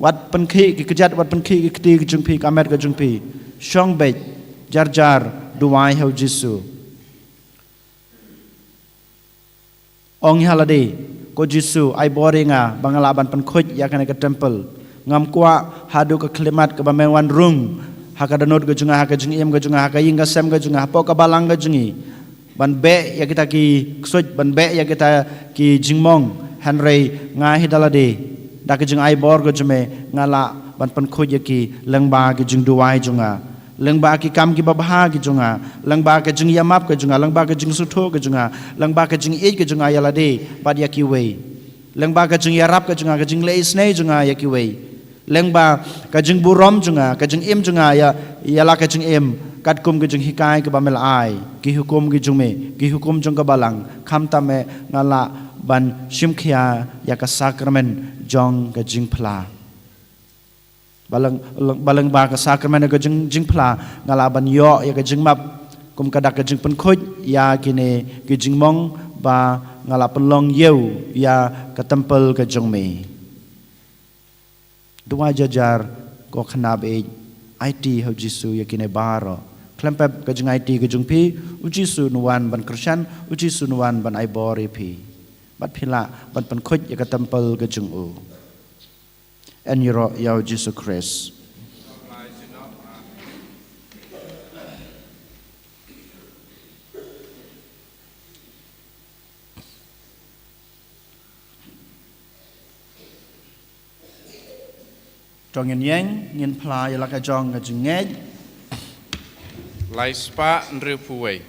Wat pynkhih ki kjat, wat pynkhih ki kti ki jong phi, ka met ka jong phi. Shong beit, jar jar, duwai ha u Jisu. Ong ïa lade, ko Jisu, ai bor ïa nga ba nga lah ban pynkhuid ïa kane ka templ. Ngam kwah haduh ka khyllipmat kaba men wan rung ha ka dohnud ka jong nga, ha ka jingim ka jong nga, ha ka ïing ka sem ka jong nga, hapoh ka balang ka jong ngi, ban beh ïa kita ki ksuid, ban beh ïa kita ki jingmong. Hynrei nga hi da lade, da ka jingai bor ka jong me, nga lah ban pynkhuid ïa ki lyngba ki jingduwai jong nga, lyngba ki kam kiba bha ki jong nga, lyngba ka jingïamap ka jong nga, lyngba ka jingsngewthuh ka jong nga, lyngba ka jingïeit ka jong nga ïa lade bad ïa kiwei, lyngba ka jingïarap ka jong nga, ka jingleh isynei jong nga ïa kiwei, lyngba ka jingburom jong nga, ka jingim jong nga ïa, ïa la ka jingim katkum ka jinghikai kaba me la ai, ki hukum ki jong me, ki hukum jong ka balang, khamtam eh nga lah ban shim khia ïa ka sakramen jong ka jingphla. Ba lyng, lyng, ba lyngba ka sakramen ka jing, jingphla, nga lah ban ïoh ïa ka jingmap, kum ka dak ka jingpynkhuid ïa kine ki jingmong ba nga lah pynlong ïew ïa ka templ ka jong me. Duwai jar jar, ko khynnah ba ïeit, aiti ha u Jisu ïa kine baroh. Khlem pep ka jingaiti ka jong phi, u Jisu un wan ban kyrshan, u Jisu un wan ban ai bor ïa phi. Bad phi lah ban pynkhuid ïa ka templ ka jong u. Yn ïaroh ïa u Jisu Khrist. To ngin ïeng, ngin phla ïa la ka jong ka jingngeit. Lai spah hynriewphew wei.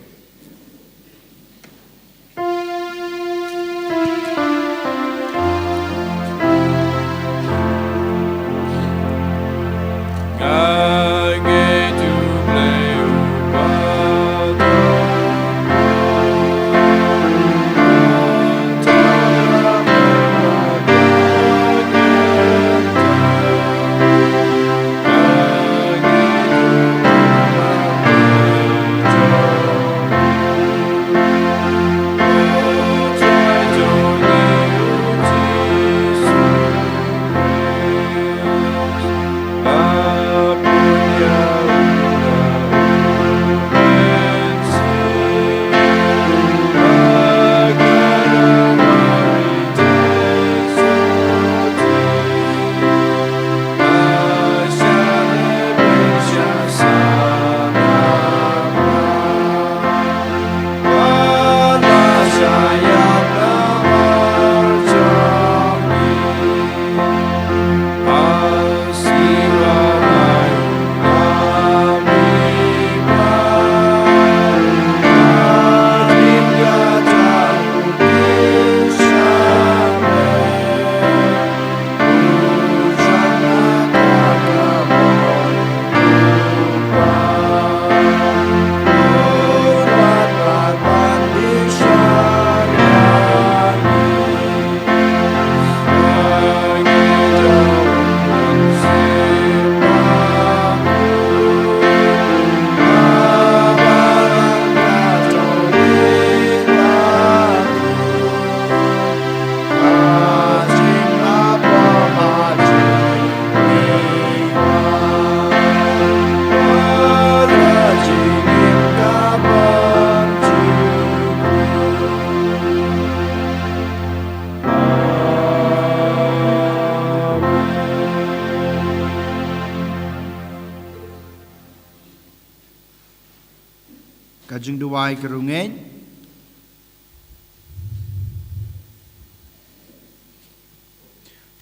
Ai ka rungeit.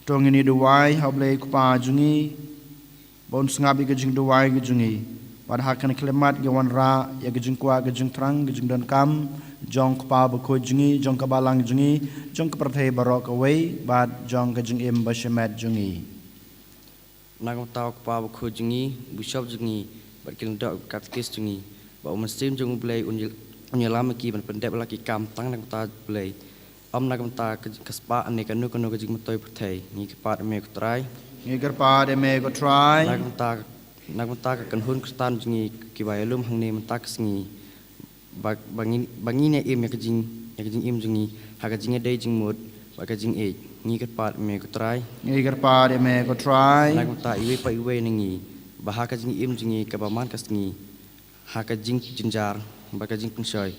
To ngin ïa duwai ha U Blei Kpa jong ngi, ba un sngap ïa ka jingduwai ka jong ngi. Bad ha kane ka khyllipmat ngi wanrah ïa ka jingkwah, ka jingthrang, ka jingdonkam jong u Kpa Bakhuid jong ngi, jong ka Balang jong ngi, jong ka pyrthei baroh kawei, bad jong ka jingim bashimet jong ngi. Na ka bynta u Kpa Bakhuid jong ngi, u Bishop jong ngi, bad ki lyngdoh katekis jong ngi, ba u Mynsiem jong U Blei un ïal-, un ïalam ïa ki ban pyndep la ki kam tang na ka bynta U Blei, ym na ka bynta ka, ka spah ne kano kano ka jingmyntoi pyrthei. Ngi kyrpad ïa me ko Trai. Ngi kyrpad ïa me ko Trai. Na ka bynta, na ka bynta ka kynhun Khristan jong ngi kiba ïalum hangne mynta ka sngi, ba, ba ngin, ba ngin ïa im ïa ka jing, ïa ka jingim jong ngi ha ka jingïadei jingmut bad ka jingïeit. Ngi kyrpad ïa me ko Trai. Ngi kyrpad ïa me ko Trai. Na ka bynta iwei pa iwei na ngi, ba ha ka jingim jong ngi kaba man ka sngi, ha ka jingjynjar bad ka jingpynshoi,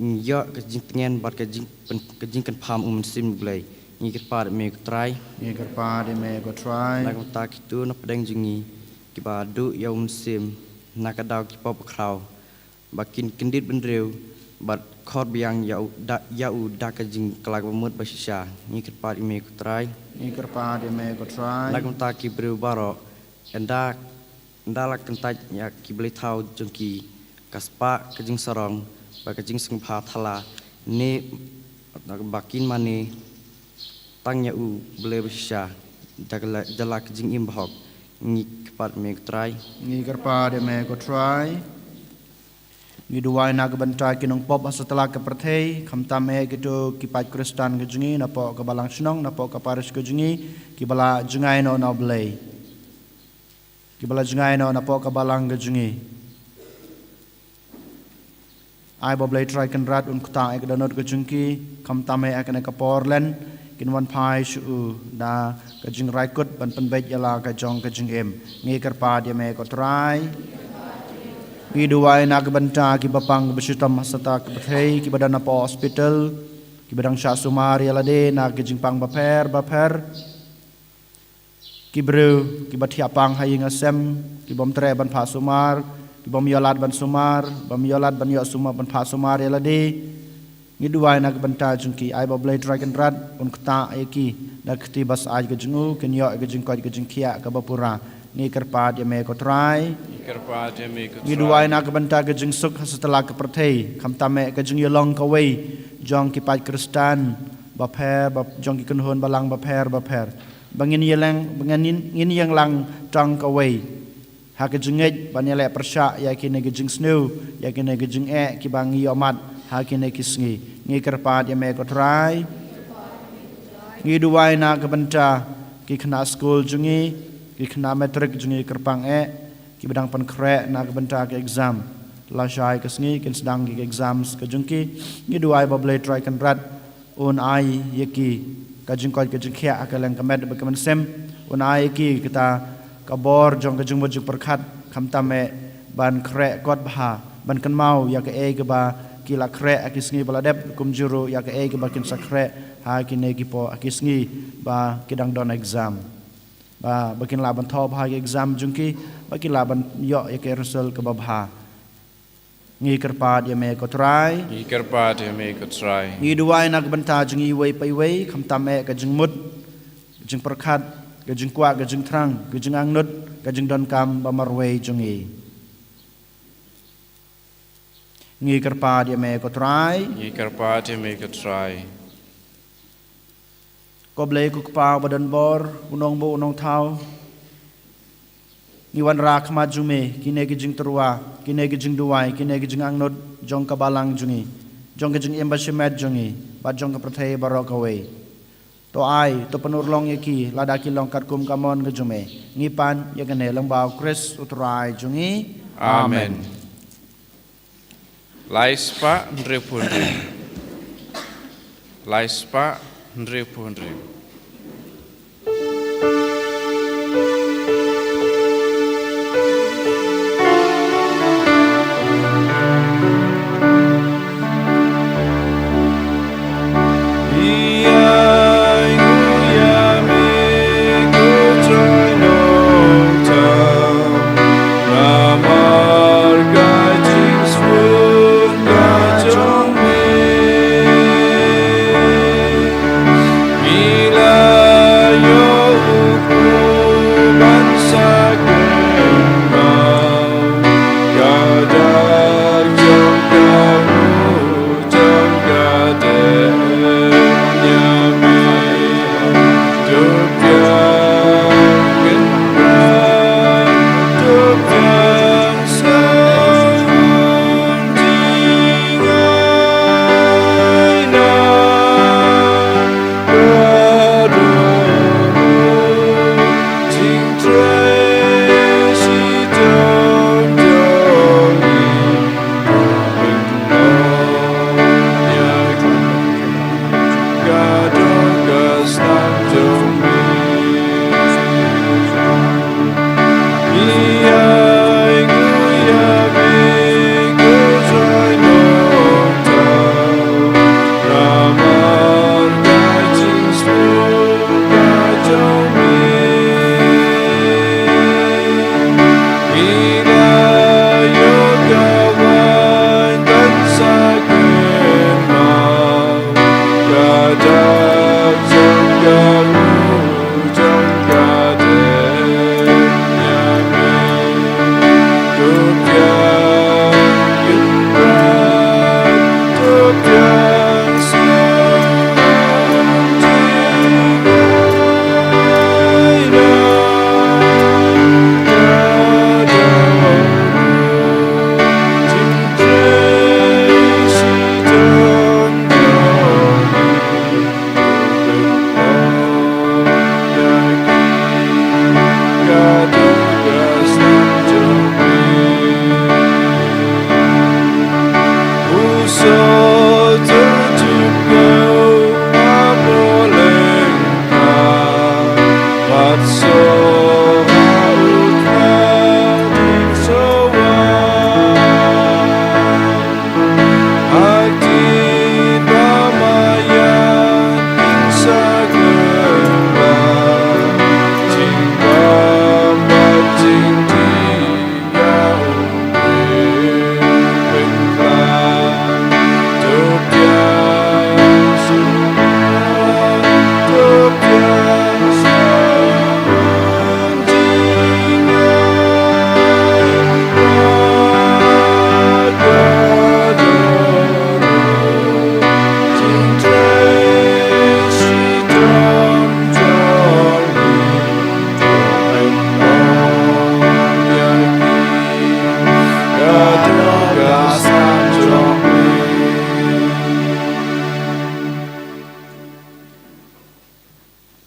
ngi ïoh ka jingtngen bad ka jingpyn-, ka jingkynpham u Mynsiem U Blei. Ngi kyrpad ïa me ko Trai. Ngi kyrpad ïa me ko Trai. Na ka bynta kito na pdeng jong ngi kiba duh ïa u Mynsiem na ka daw ki pop bakhraw, ba kin kyndit bynriew bad khot biang ïa u da, ïa u da ka jingkylla kaba mut bashisha. Ngi kyrpad ïa me ko Trai. Ngi kyrpad ïa me ko Trai. Na ka bynta ki briew baroh, ynda, ynda la kyntait ïa ki blei thaw jong ki, ka spah, ka jingsarong bad ka jingsngewbha thala, ne ba kin mane tang ïa U Blei bashisha da la, da la ka jingim bahok. Ngi kyrpad ïa me ko Trai. Ngi kyrpad ïa me ko Trai. Ngi duwai na ka bynta ki nongpop ha satlak ka pyrthei, khamtam eh kito ki paid Khristan ka jong ngi napoh ka balang shnong, napoh ka parish ka jong ngi, kiba la jngai noh na U Blei, kiba la jngai noh napoh ka balang ka jong ngi. Ai ba U Blei Trai Kynrad un ktah ïa ka dohnud ka jong ki, khamtam eh ha kane ka por lehse kin wan phai sha U da ka jingrai kut ban pynbeit ïa la ka jong ka jingim. Ngi kyrpad ïa me ko Trai. Ngi duwai na ka bynta kiba pang kiba shitom ha satlak ka pyrthei, kiba don hapoh hospital, kiba dang shah sumar ïa lade na ka jingpang bapher bapher. Ki briew kiba thiah pang ha ïing ha sem, ki bym treh ban phah sumar, ki bym ïoh lad ban sumar, bym ïoh lad ban ïoh sumar, ban phah sumar ïa lade. Ngi duwai na ka bynta jong ki, ai ba U Blei Trai Kynrad un ktah ïa ki da ka kti ba syaid ka jong U, kin ïoh ïa ka jingkoit ka jingkhiah kaba pura. Ngi kyrpad ïa me ko Trai. Ngi kyrpad ïa me ko Trai. Ngi duwai na ka bynta ka jingsuk ha satlak ka pyrthei, khamtam eh ka jingïalong kawei jong ki paid Khristan bapher, ba, jong ki kynhun balang bapher bapher, ba ngin ïeng, ba ngin, ngin ïeng lang tang kawei ha ka jingngeit ban ïaleh pyrshah ïa kine ki jingsniew, ïa kine ki jingeh kiba ngi ïohmad ha kine ki sngi. Ngi kyrpad ïa me ko Trai. Ngi duwai na ka bynta ki khynnah skul jong ngi, ki khynnah matrik jong ngi kyrpang eh, kiba dang pynkhreh na ka bynta ka exam. Lashai ka sngi kin sdang ki exams ka jong ki. Ngi duwai ba U Blei Trai Kynrad un ai ïa ki ka jingkoit ka jingkhiah ha ka liang ka met bad ka mynsiem. Un ai ïa ki kata ka bor jong ka jingmut jingpyrkhat, khamtam eh ban khreh kot bha, ban kynmaw ïa kaei kaba ki la khreh ha ki sngi ba la dep, kumjuh ruh ïa kaei kaba kin sa khreh ha kine ki por, ha ki sngi ba ki dang don exam. Ba, ba kin lah ban thoh bha ha ki exam jong ki, ba kin lah ban ïoh ïa ka result kaba bha. Ngi kyrpad ïa me ko Trai. Ngi kyrpad ïa me ko Trai. Ngi duwai na ka bynta jong ngi iwei pa iwei, khamtam eh ka jingmut, ka jingpyrkhat, ka jingkwah, ka jingthrang, ka jingangnud, ka jingdonkam ba marwei jong ngi. Ngi kyrpad ïa me ko Trai. Ngi kyrpad ïa me ko Trai. Ko Blei ko Kpa ba don bor, u Nongbuh u Nongthaw, ngi wanrah ha khmat jong me kine ki jingtyrwa, kine ki jingduwai, kine ki jingangnud jong ka balang jong ngi, jong ka jingim bashimet jong ngi, bad jong ka pyrthei baroh kawei. To ai, to pynurlong ïa ki lada ki long katkum ka mon ka jong me. Ngi pan ïa kane lyngba U Khrist U Trai jong ngi. Amen. Amen. Lai spah hynriewphew hynriew. Lai spah hynriewphew hynriew.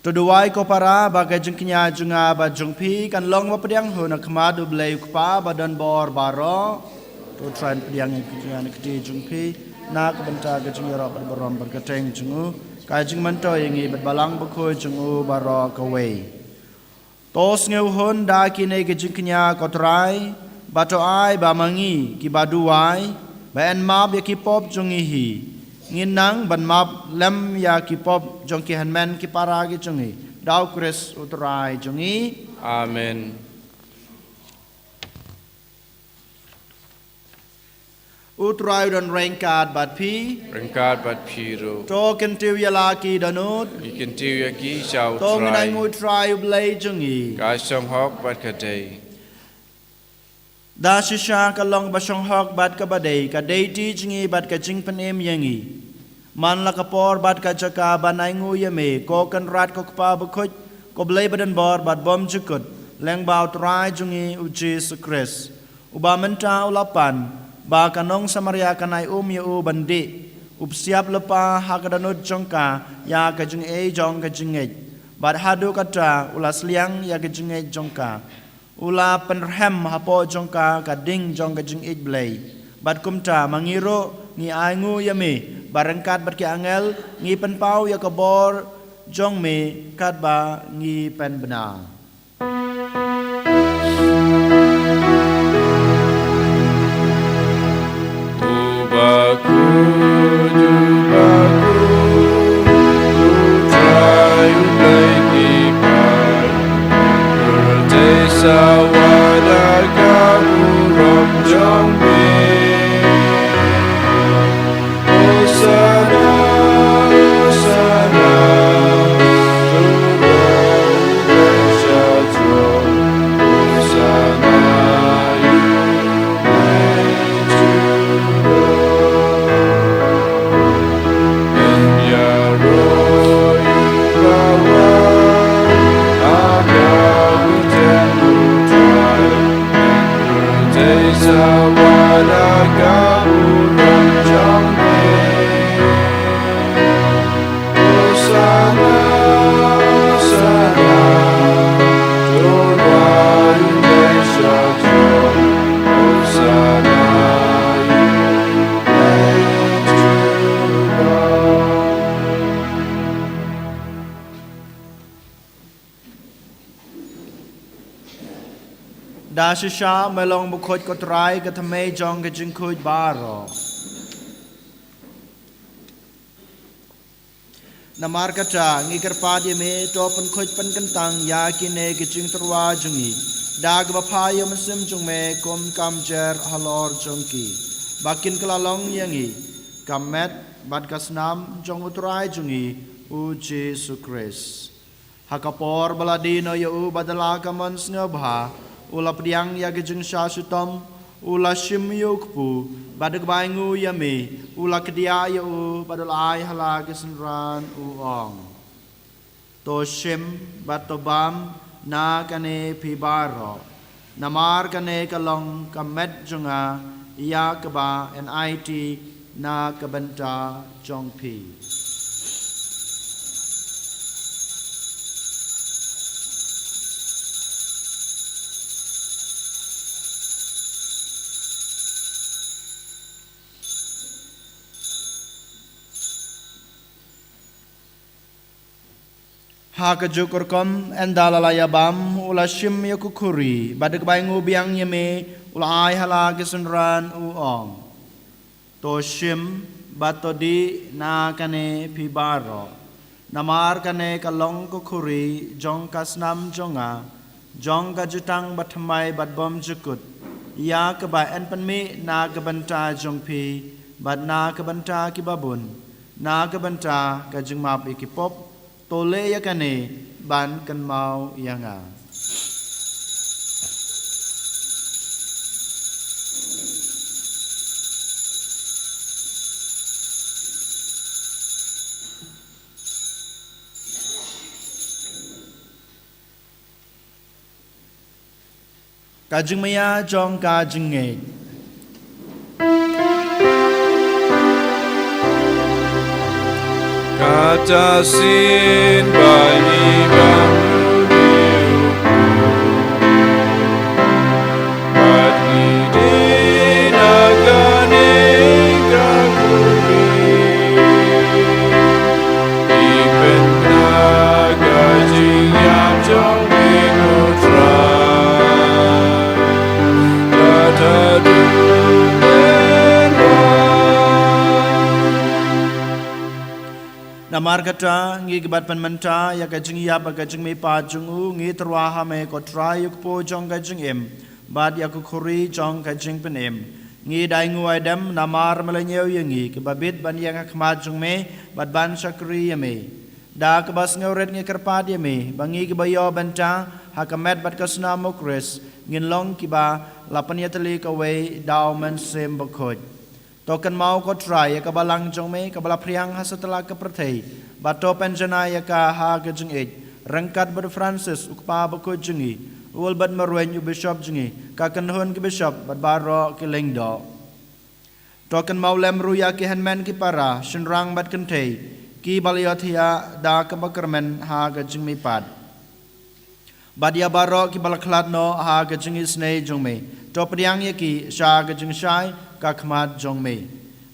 To duwai ko para ba ka jingkñia jong nga bad jong phi kan long ba pdiang hun ha khmat U Blei U Kpa ba don bor baroh. To Trai pdiang ïa ka jingkñia na ka kti jong phi, na ka bynta ka jingïaroh bad burom bad ka kyrteng jong u, ka jingmyntoi ïa ngi bad Balang Bakhuid jong u baroh kawei. To sngewhun da kine ki jingkñia ko Trai, ba to ai ba ma ngi kiba duwai, ba yn map ïa ki pop jong ngi hi, ngin nang ban map lem ïa ki pop jong ki hynmen ki para ki jong ngi. Da U Khrist U Trai jong ngi. Amen. U Trai u don ryngkat bad phi. Ryngkat bad phi ruh. To kyntiew ïa la ki dohnud. Ngi kyntiew ïa ki sha U Trai. To ngin ainguh Trai U Blei jong ngi. Ka shong hok bad ka dei. Da shisha ka long ba shong hok bad kaba dei, ka dei ti jong ngi bad ka jingpynim ïa ngi. Man la ka por bad ka jaka ban ainguh ïa me, ko Kynrad ko Kpa Bakhuid, ko Blei ba don bor bad bymjukut, lyngba U Trai jong ngi U Jisu Khrist. Uba mynta u la pan, ba ka nong Samaria kan ai um ïa u ban dih, u psiap lypa ha ka dohnud jong ka ïa ka jingaiei jong ka jingngeit. Bad haduh katta u la sliang ïa ka jingngeit jong ka. U la pynrhem hapoh jong ka ka ding jong ka jingïeit Blei. Bad kumta ma ngi ruh ngi ainguh ïa me, ba ryngkat bad ki angel ngi pynpaw ïa ka bor jong me katba ngi pynbna. Da shisha me long bakhuid ko Trai, ka thymmei jong ka jingkhuid baroh. Namar kata ngi kyrpad ïa me, to pynkhuid pynkyntang ïa kine ki jingtyrwa jong ngi da kaba phai ïa u Mynsiem jong me kum ka mjer halor jong ki, ba kin kylla long ïa ngi ka met bad ka snam jong u Trai jong ngi u Jisu Khrist. Ha ka por ba la die noh ïa u bad da la ka mon sngewbha, u la pdiang ïa ka jingshah shitom, u la shim ïa u kpu, bad da kaba ainguh ïa me, u la kdiah ïa u bad u la ai ha la ki synran, u ong: To shim bad to bam na kane phi baroh. Namar kane ka long ka met jong nga, ïa kaba yn aiti na ka bynta jong phi. Ha kajuh ka rukom, ynda la la ïa bam, u la shim ïa ka khuri, bad da kaba ainguh biang ïa me, u la ai ha la ki synran, u ong: To shim bad to dih na kane phi baroh. Namar kane ka long ka khuri jong ka snam jong nga, jong ka jutang bathymmai bad bymjukut, ïa kaba yn pynmih na ka bynta jong phi bad na ka bynta kiba bun, na ka bynta ka jingmap ïa ki pop. To leh ïa kane ban kynmaw ïa nga. Ka jingmaïa jong ka jingngeit. Kata shisien ba ngi Namar kata, ngi ki bad pynmynta ïa ka jingïap bad ka jingmihpat jong u, ngi tyrwa ha me ko Trai, ïa u kpu jong ka jingim bad ïa ka khuri jong ka jingpynim. Ngi dei nguid dem namar me la ñiew ïa ngi kiba bit ban ïeng ha khmat jong me bad ban shakri ïa me. Da kaba sngewrit ngi kyrpad ïa me ba ngi kiba ïoh bynta ha ka met bad ka snam u Khrist ngin long kiba la pynïatylli kawei da u Mynsiem Bakhuid. To kynmaw ko Trai ïa ka balang jong me kaba la phriang ha satlak ka pyrthei, bad to pynjanai ïa ka ha ka jingïeit ryngkat bad u Francis u kpa bakhuid jong ngi, u Albert Marwein u bishop jong ngi, ka kynhun ki bishop bad baroh ki lyngdoh. To kynmaw lem ruh ïa ki hynmen ki para, shynrang bad kynthei, kiba la ïohthiah da kaba kyrmen ha ka jingmihpat. Bad ïa baroh kiba la khlad noh ha ka jingisynei jong me, to pdiang ïa ki sha ka jingshai ka khmat jong me.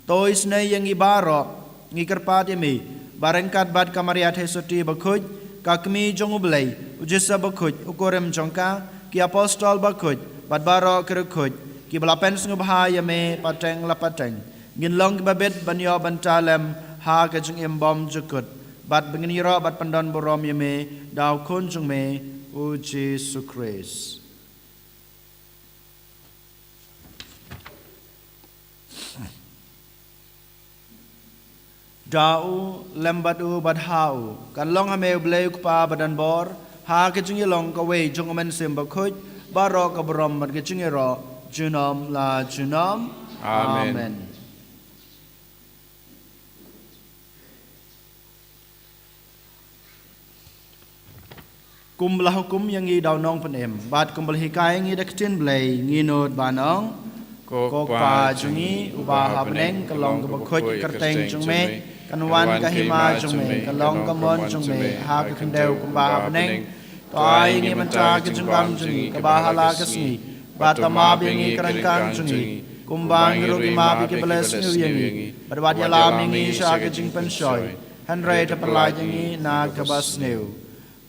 To isynei ïa ngi baroh, ngi kyrpad ïa me ba ryngkat bad ka Maria Theisotti bakhuid, ka Kmie jong u Blei, u Joseph bakhuid, u kurim jong ka, ki apostol bakhuid bad baroh ki riewkhuid kiba la pynsngewbha ïa me pateng la pateng, ngin long kiba bit ban ïoh bynta lem ha ka jingim bymjukut, bad ba ngin ïaroh bad pyndonburom ïa me da u Khun jong me, u Jisu Khrist. Da u, lem bad u, bad ha u, kan long ha me u Blei u Kpa badonbor, ha ka jingïalong kawei jong u Mynsiem Bakhuid, baroh ka burom bad ka jingïaroh junom la junom. Amen. Amen. Kumba la hukum ïa ngi da u Nongpynim bad kumba la hikai ïa ngi da ka ktien Blei, ngi nud ban ong: Ko Kpa jong ngi uba ha bneng, ka long kaba khuid ka kyrteng jong me, kan wan ka hima jong me, kan long ka mon jong me ha ka khyndew kumba ha bneng. To ai ïa ngi mynta ka jingbam jong ngi kaba ha la ka sngi, bad to map ïa ngi ka ryngkang jong ngi, kumba ngi ruh ngi map ïa kiba la sniew ïa ngi, bad wat ïalam ïa ngi sha ka jingpynshoi, hynrei to pynlait ïa ngi na kaba sniew.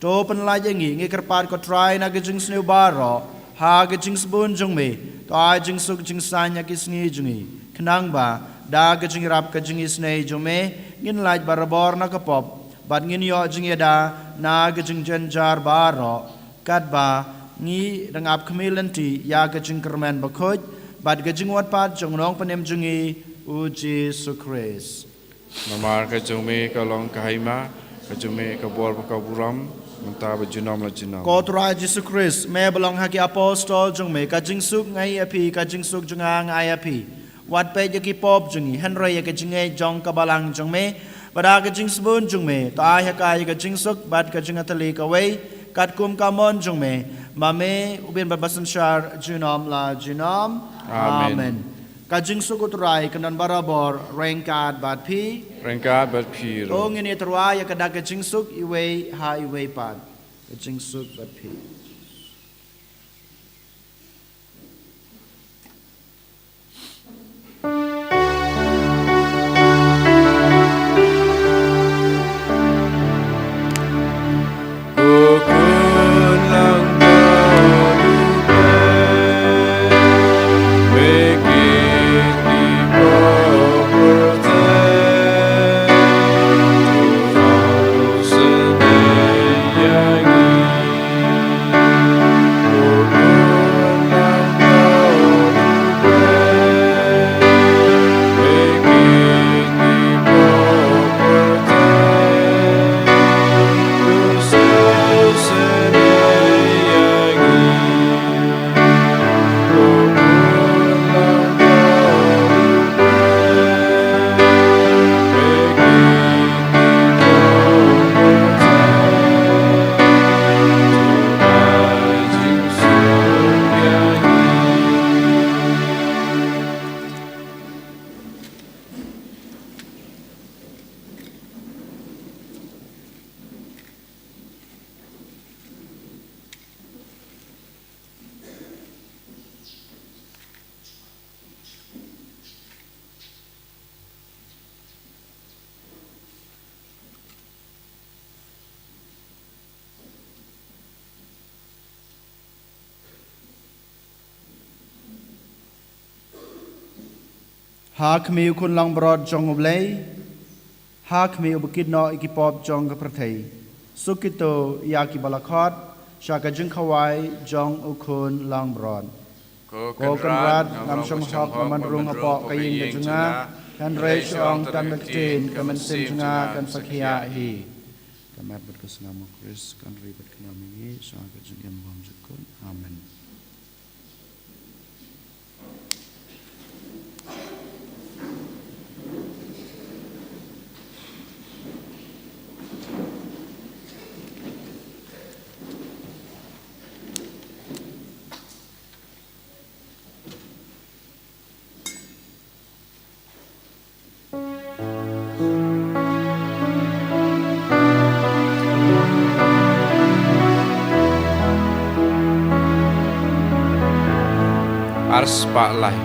To pynlait ïa ngi, ngi kyrpad ko Trai, na ka jingsniew baroh, ha ka jingsbun jong me, to ai jingsuk jingsaiñ ha ki sngi jong ngi, khnang ba da ka jingïarap ka jingisynei jong me, ngin lait barabor na ka pop, bad ngin ïoh jingïada na ka jingjynjar baroh, katba ngi dang ap khmih lynti ïa ka jingkyrmen bakhuid bad ka jingwad pat jong u Nongpynim jong ngi, u Jisu Khrist. Namar ka jong me ka long ka hima, ka jong me ka bor bad ka burom, mynta bad junom la junom. Ko Trai Jisu Khrist, me ba la ong ha ki apostol jong me, ka jingsuk nga ai ïa phi, ka jingsuk jong nga nga ai ïa phi. Wat peit ïa ki pop jong ngi, hynrei ïa ka jingngeit jong ka balang jong me, bad da ka jingsbun jong me, to ai ha ka ïa ka jingsuk bad ka jingïatylli kawei, katkum ka mon jong me, ma me u bin bad ba synshar junom la junom. Amen. Amen. Ka jingsuk u Trai kan don barabor ryngkat bad phi. Ryngkat bad phi ruh. To ngin ïatyrwa ïa ka dak ka jingsuk iwei ha iwei pat. Ka jingsuk bad phi. Ha khmih u khun langbrot jong U Blei, Ha khmih u ba kit noh ïa ki pop jong ka pyrthei. Suk kito ïa ki ba la khot sha ka jingkhawai jong u Khun langbrot. Ko Kynrad, ngam shong hok ban rung hapoh ka ïing ka jong nga, hynrei shu ong tang da ka ktien, ka mynsiem jong nga kan sa khiah hi. Ka met bad ka snam u Khrist kan ri bad ka nam ïa ngi sha ka jingim bymjukut. Amen. Ar spah lai.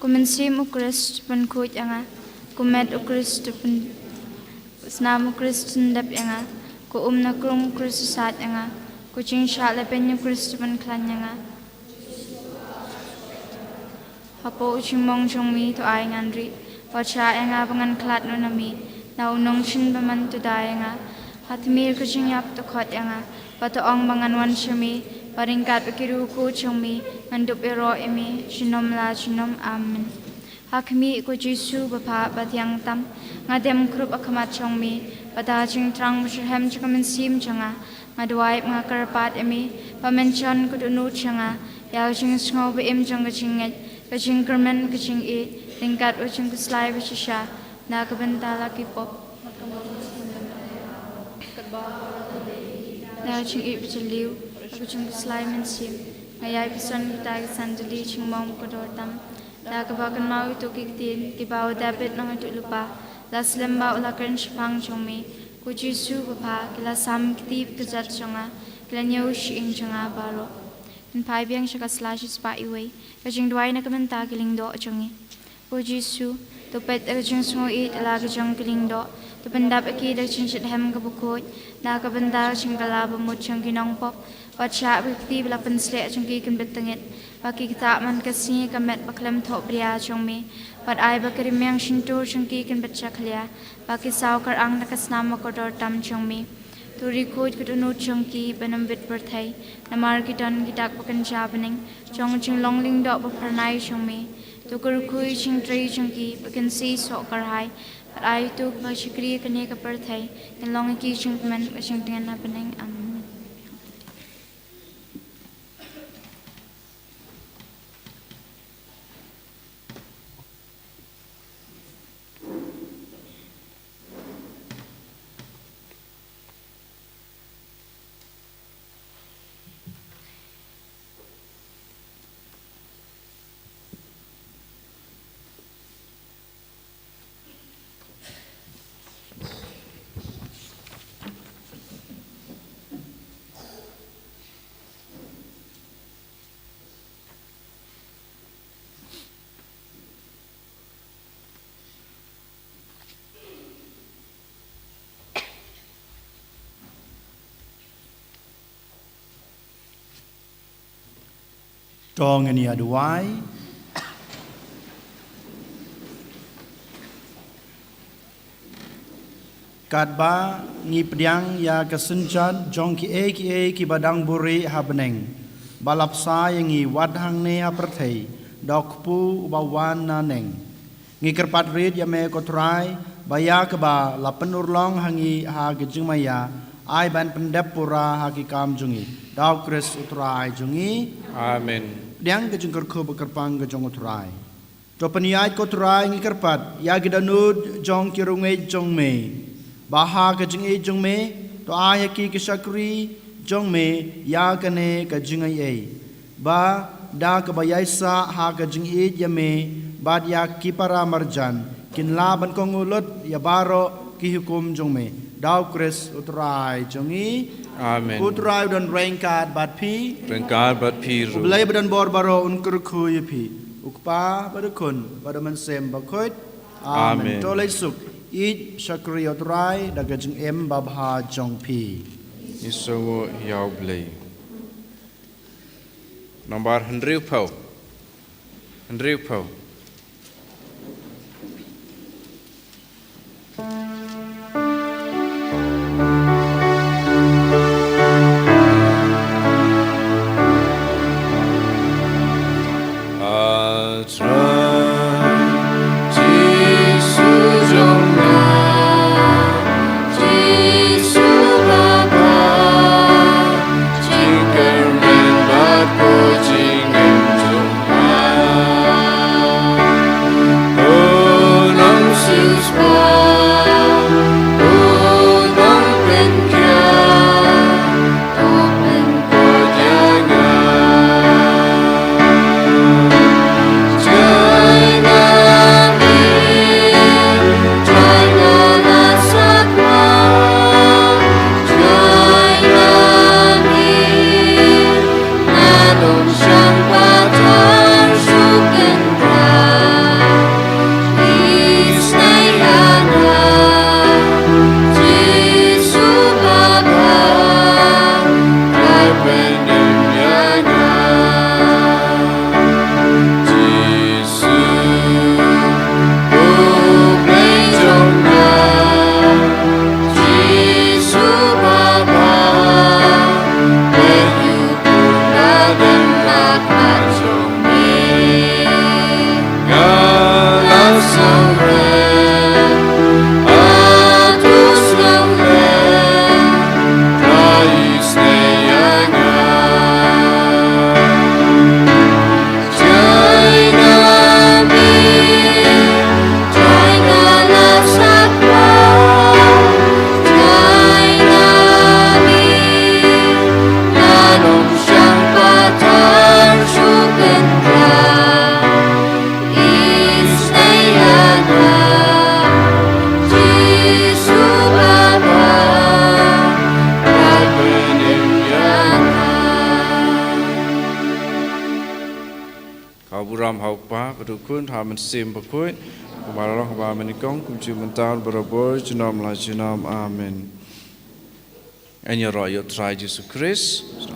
Ko mynsiem u Khrist pynkhuid ïa nga. Ko met u Khrist pyn snam u Khrist pyndep ïa nga. Ko um na krung u Khrist u sait ïa nga. Ko jingshah lehbeiñ u Khrist pynkhlaiñ ïa nga. Hapoh u jingmong jong mi to ai ngan rieh. Wat shah ïa nga ba ngan khlad noh na mi. Na u nongshun bymman to da ïa nga. Ha tmier ka jingïap to khot ïa nga. Ba to ong ba ngan wan sha mi. Ba ryngkat bad ki riewkhuid jong mi ngan dup ïaroh ïa mi junom la junom. Amen. Ha khmih ko Jisu babha ba thiang tam, nga dem khrup ha khmat jong mi. Bad ha jingthrang ba shitrhem jong ka mynsiem jong nga, nga duwai bad nga kyrpad ïa mi ba men jan ka dohnud jong nga ïa ka jingsngew ba im jong ka jingngeit, ka jingkyrmen, ka jingïeit, ryngkat bad ka jingkhuslai ba shisha na ka bynta la ki pop, na ka jingïeit ba jylliew, na ka jingkhuslai mynsiem. Nga ïai pynsan kita ki sandali jingmong ba kordor tam da kaba kynmaw ïa kito ki ktien kiba u David u nongïathuhlypa u la slem bad u la kren shaphang jong mi. Ko Jisu babha, ki la sam kti bad kjat jong nga, ki la ñiew shyieng jong nga baroh. Pynphai biang sha ka sla shispah iwei. Ka jingduwai na ka bynta ki lyngdoh jong ngi. Ko Jisu, to peit ïa ka jingsngewieit la ka jong ki lyngdoh, to pyndap ïa ki da ka jingshitrhem kaba khuid na ka bynta ka jingkylla bamut jong ki nongpop. Wat shah ba ki kti ba la pynshlur jong ki kin bit tyngit, ba ki ktah man ka sngi ka met ba khlem thoh bria jong mi. Wat ai ba ka rmiang shyntur jong ki kin bit jakhlia, ba ki saw kyrang da ka snam ba kordor tam jong mi. To riewkhuid ka dohnud jong ki ban ym bit pyrthei, namar ki don ki dak ba kynja bneng jong ka jinglong lyngdoh ba phyrnai jong mi. To kyrkhu ïa ka jingtrei jong ki ba kin siew soh kyrhai. Bad ai to kiba shakri ha kane ka pyrthei kin long ïa ki ka jingkmen bad ka jingtngen ha bneng. Amen. To ngin ïa duwai. Katba ngi pdiang ïa ka synjat jong kiei kiei kiba dang buhrieh ha bneng, ba la bsa ïa ngi wat hangne ha pyrthei da u Kpu uba wan na neng. Ngi kyrpad rit ïa me ko Trai, ba ïa kaba la pynurlong ha ngi ha ka jingmaïa, ai ban pyndep pura ha ki kam jong ngi. Da u Khrist u Trai jong ngi. Amen. Pdiang ka jingkyrkhu ba kyrpang ka jong u Trai. To pynïaid ko Trai, ngi kyrpad, ïa ki dohnud jong ki riewngeit jong me. Ba ha ka jingïeit jong me, to ai ha ki ki shakri jong me ïa kane ka jingaiei. Ba da kaba ïaisah ha ka jingïeit ïa me bad ïa ki para marjan, kin lah ban kohnguh lut ïa baroh ki hukum jong me. Da u Khrist u Trai jong ngi. Amen. U Trai u don ryngkat bad phi. Ryngkat bad phi ruh. U Blei ba don bor baroh un kyrkhu ïa phi. U Kpa bad u Khun bad u Mynsiem Bakhuid. Amen. Amen. To leit suk, ïeit shakri ïa u Trai da ka jingim babha jong phi. Ngi sngewnguh ïa u Blei. Nambar hynriewphew. Hynriewphew. Kpa, Khun, Mynsiem Bakhuid, kumba la long ha kaba mynnyngkong, kumjuh mynta, barabor, junom la junom. Amen. Ngan ïaroh ïa U Trai Jisu Khrist.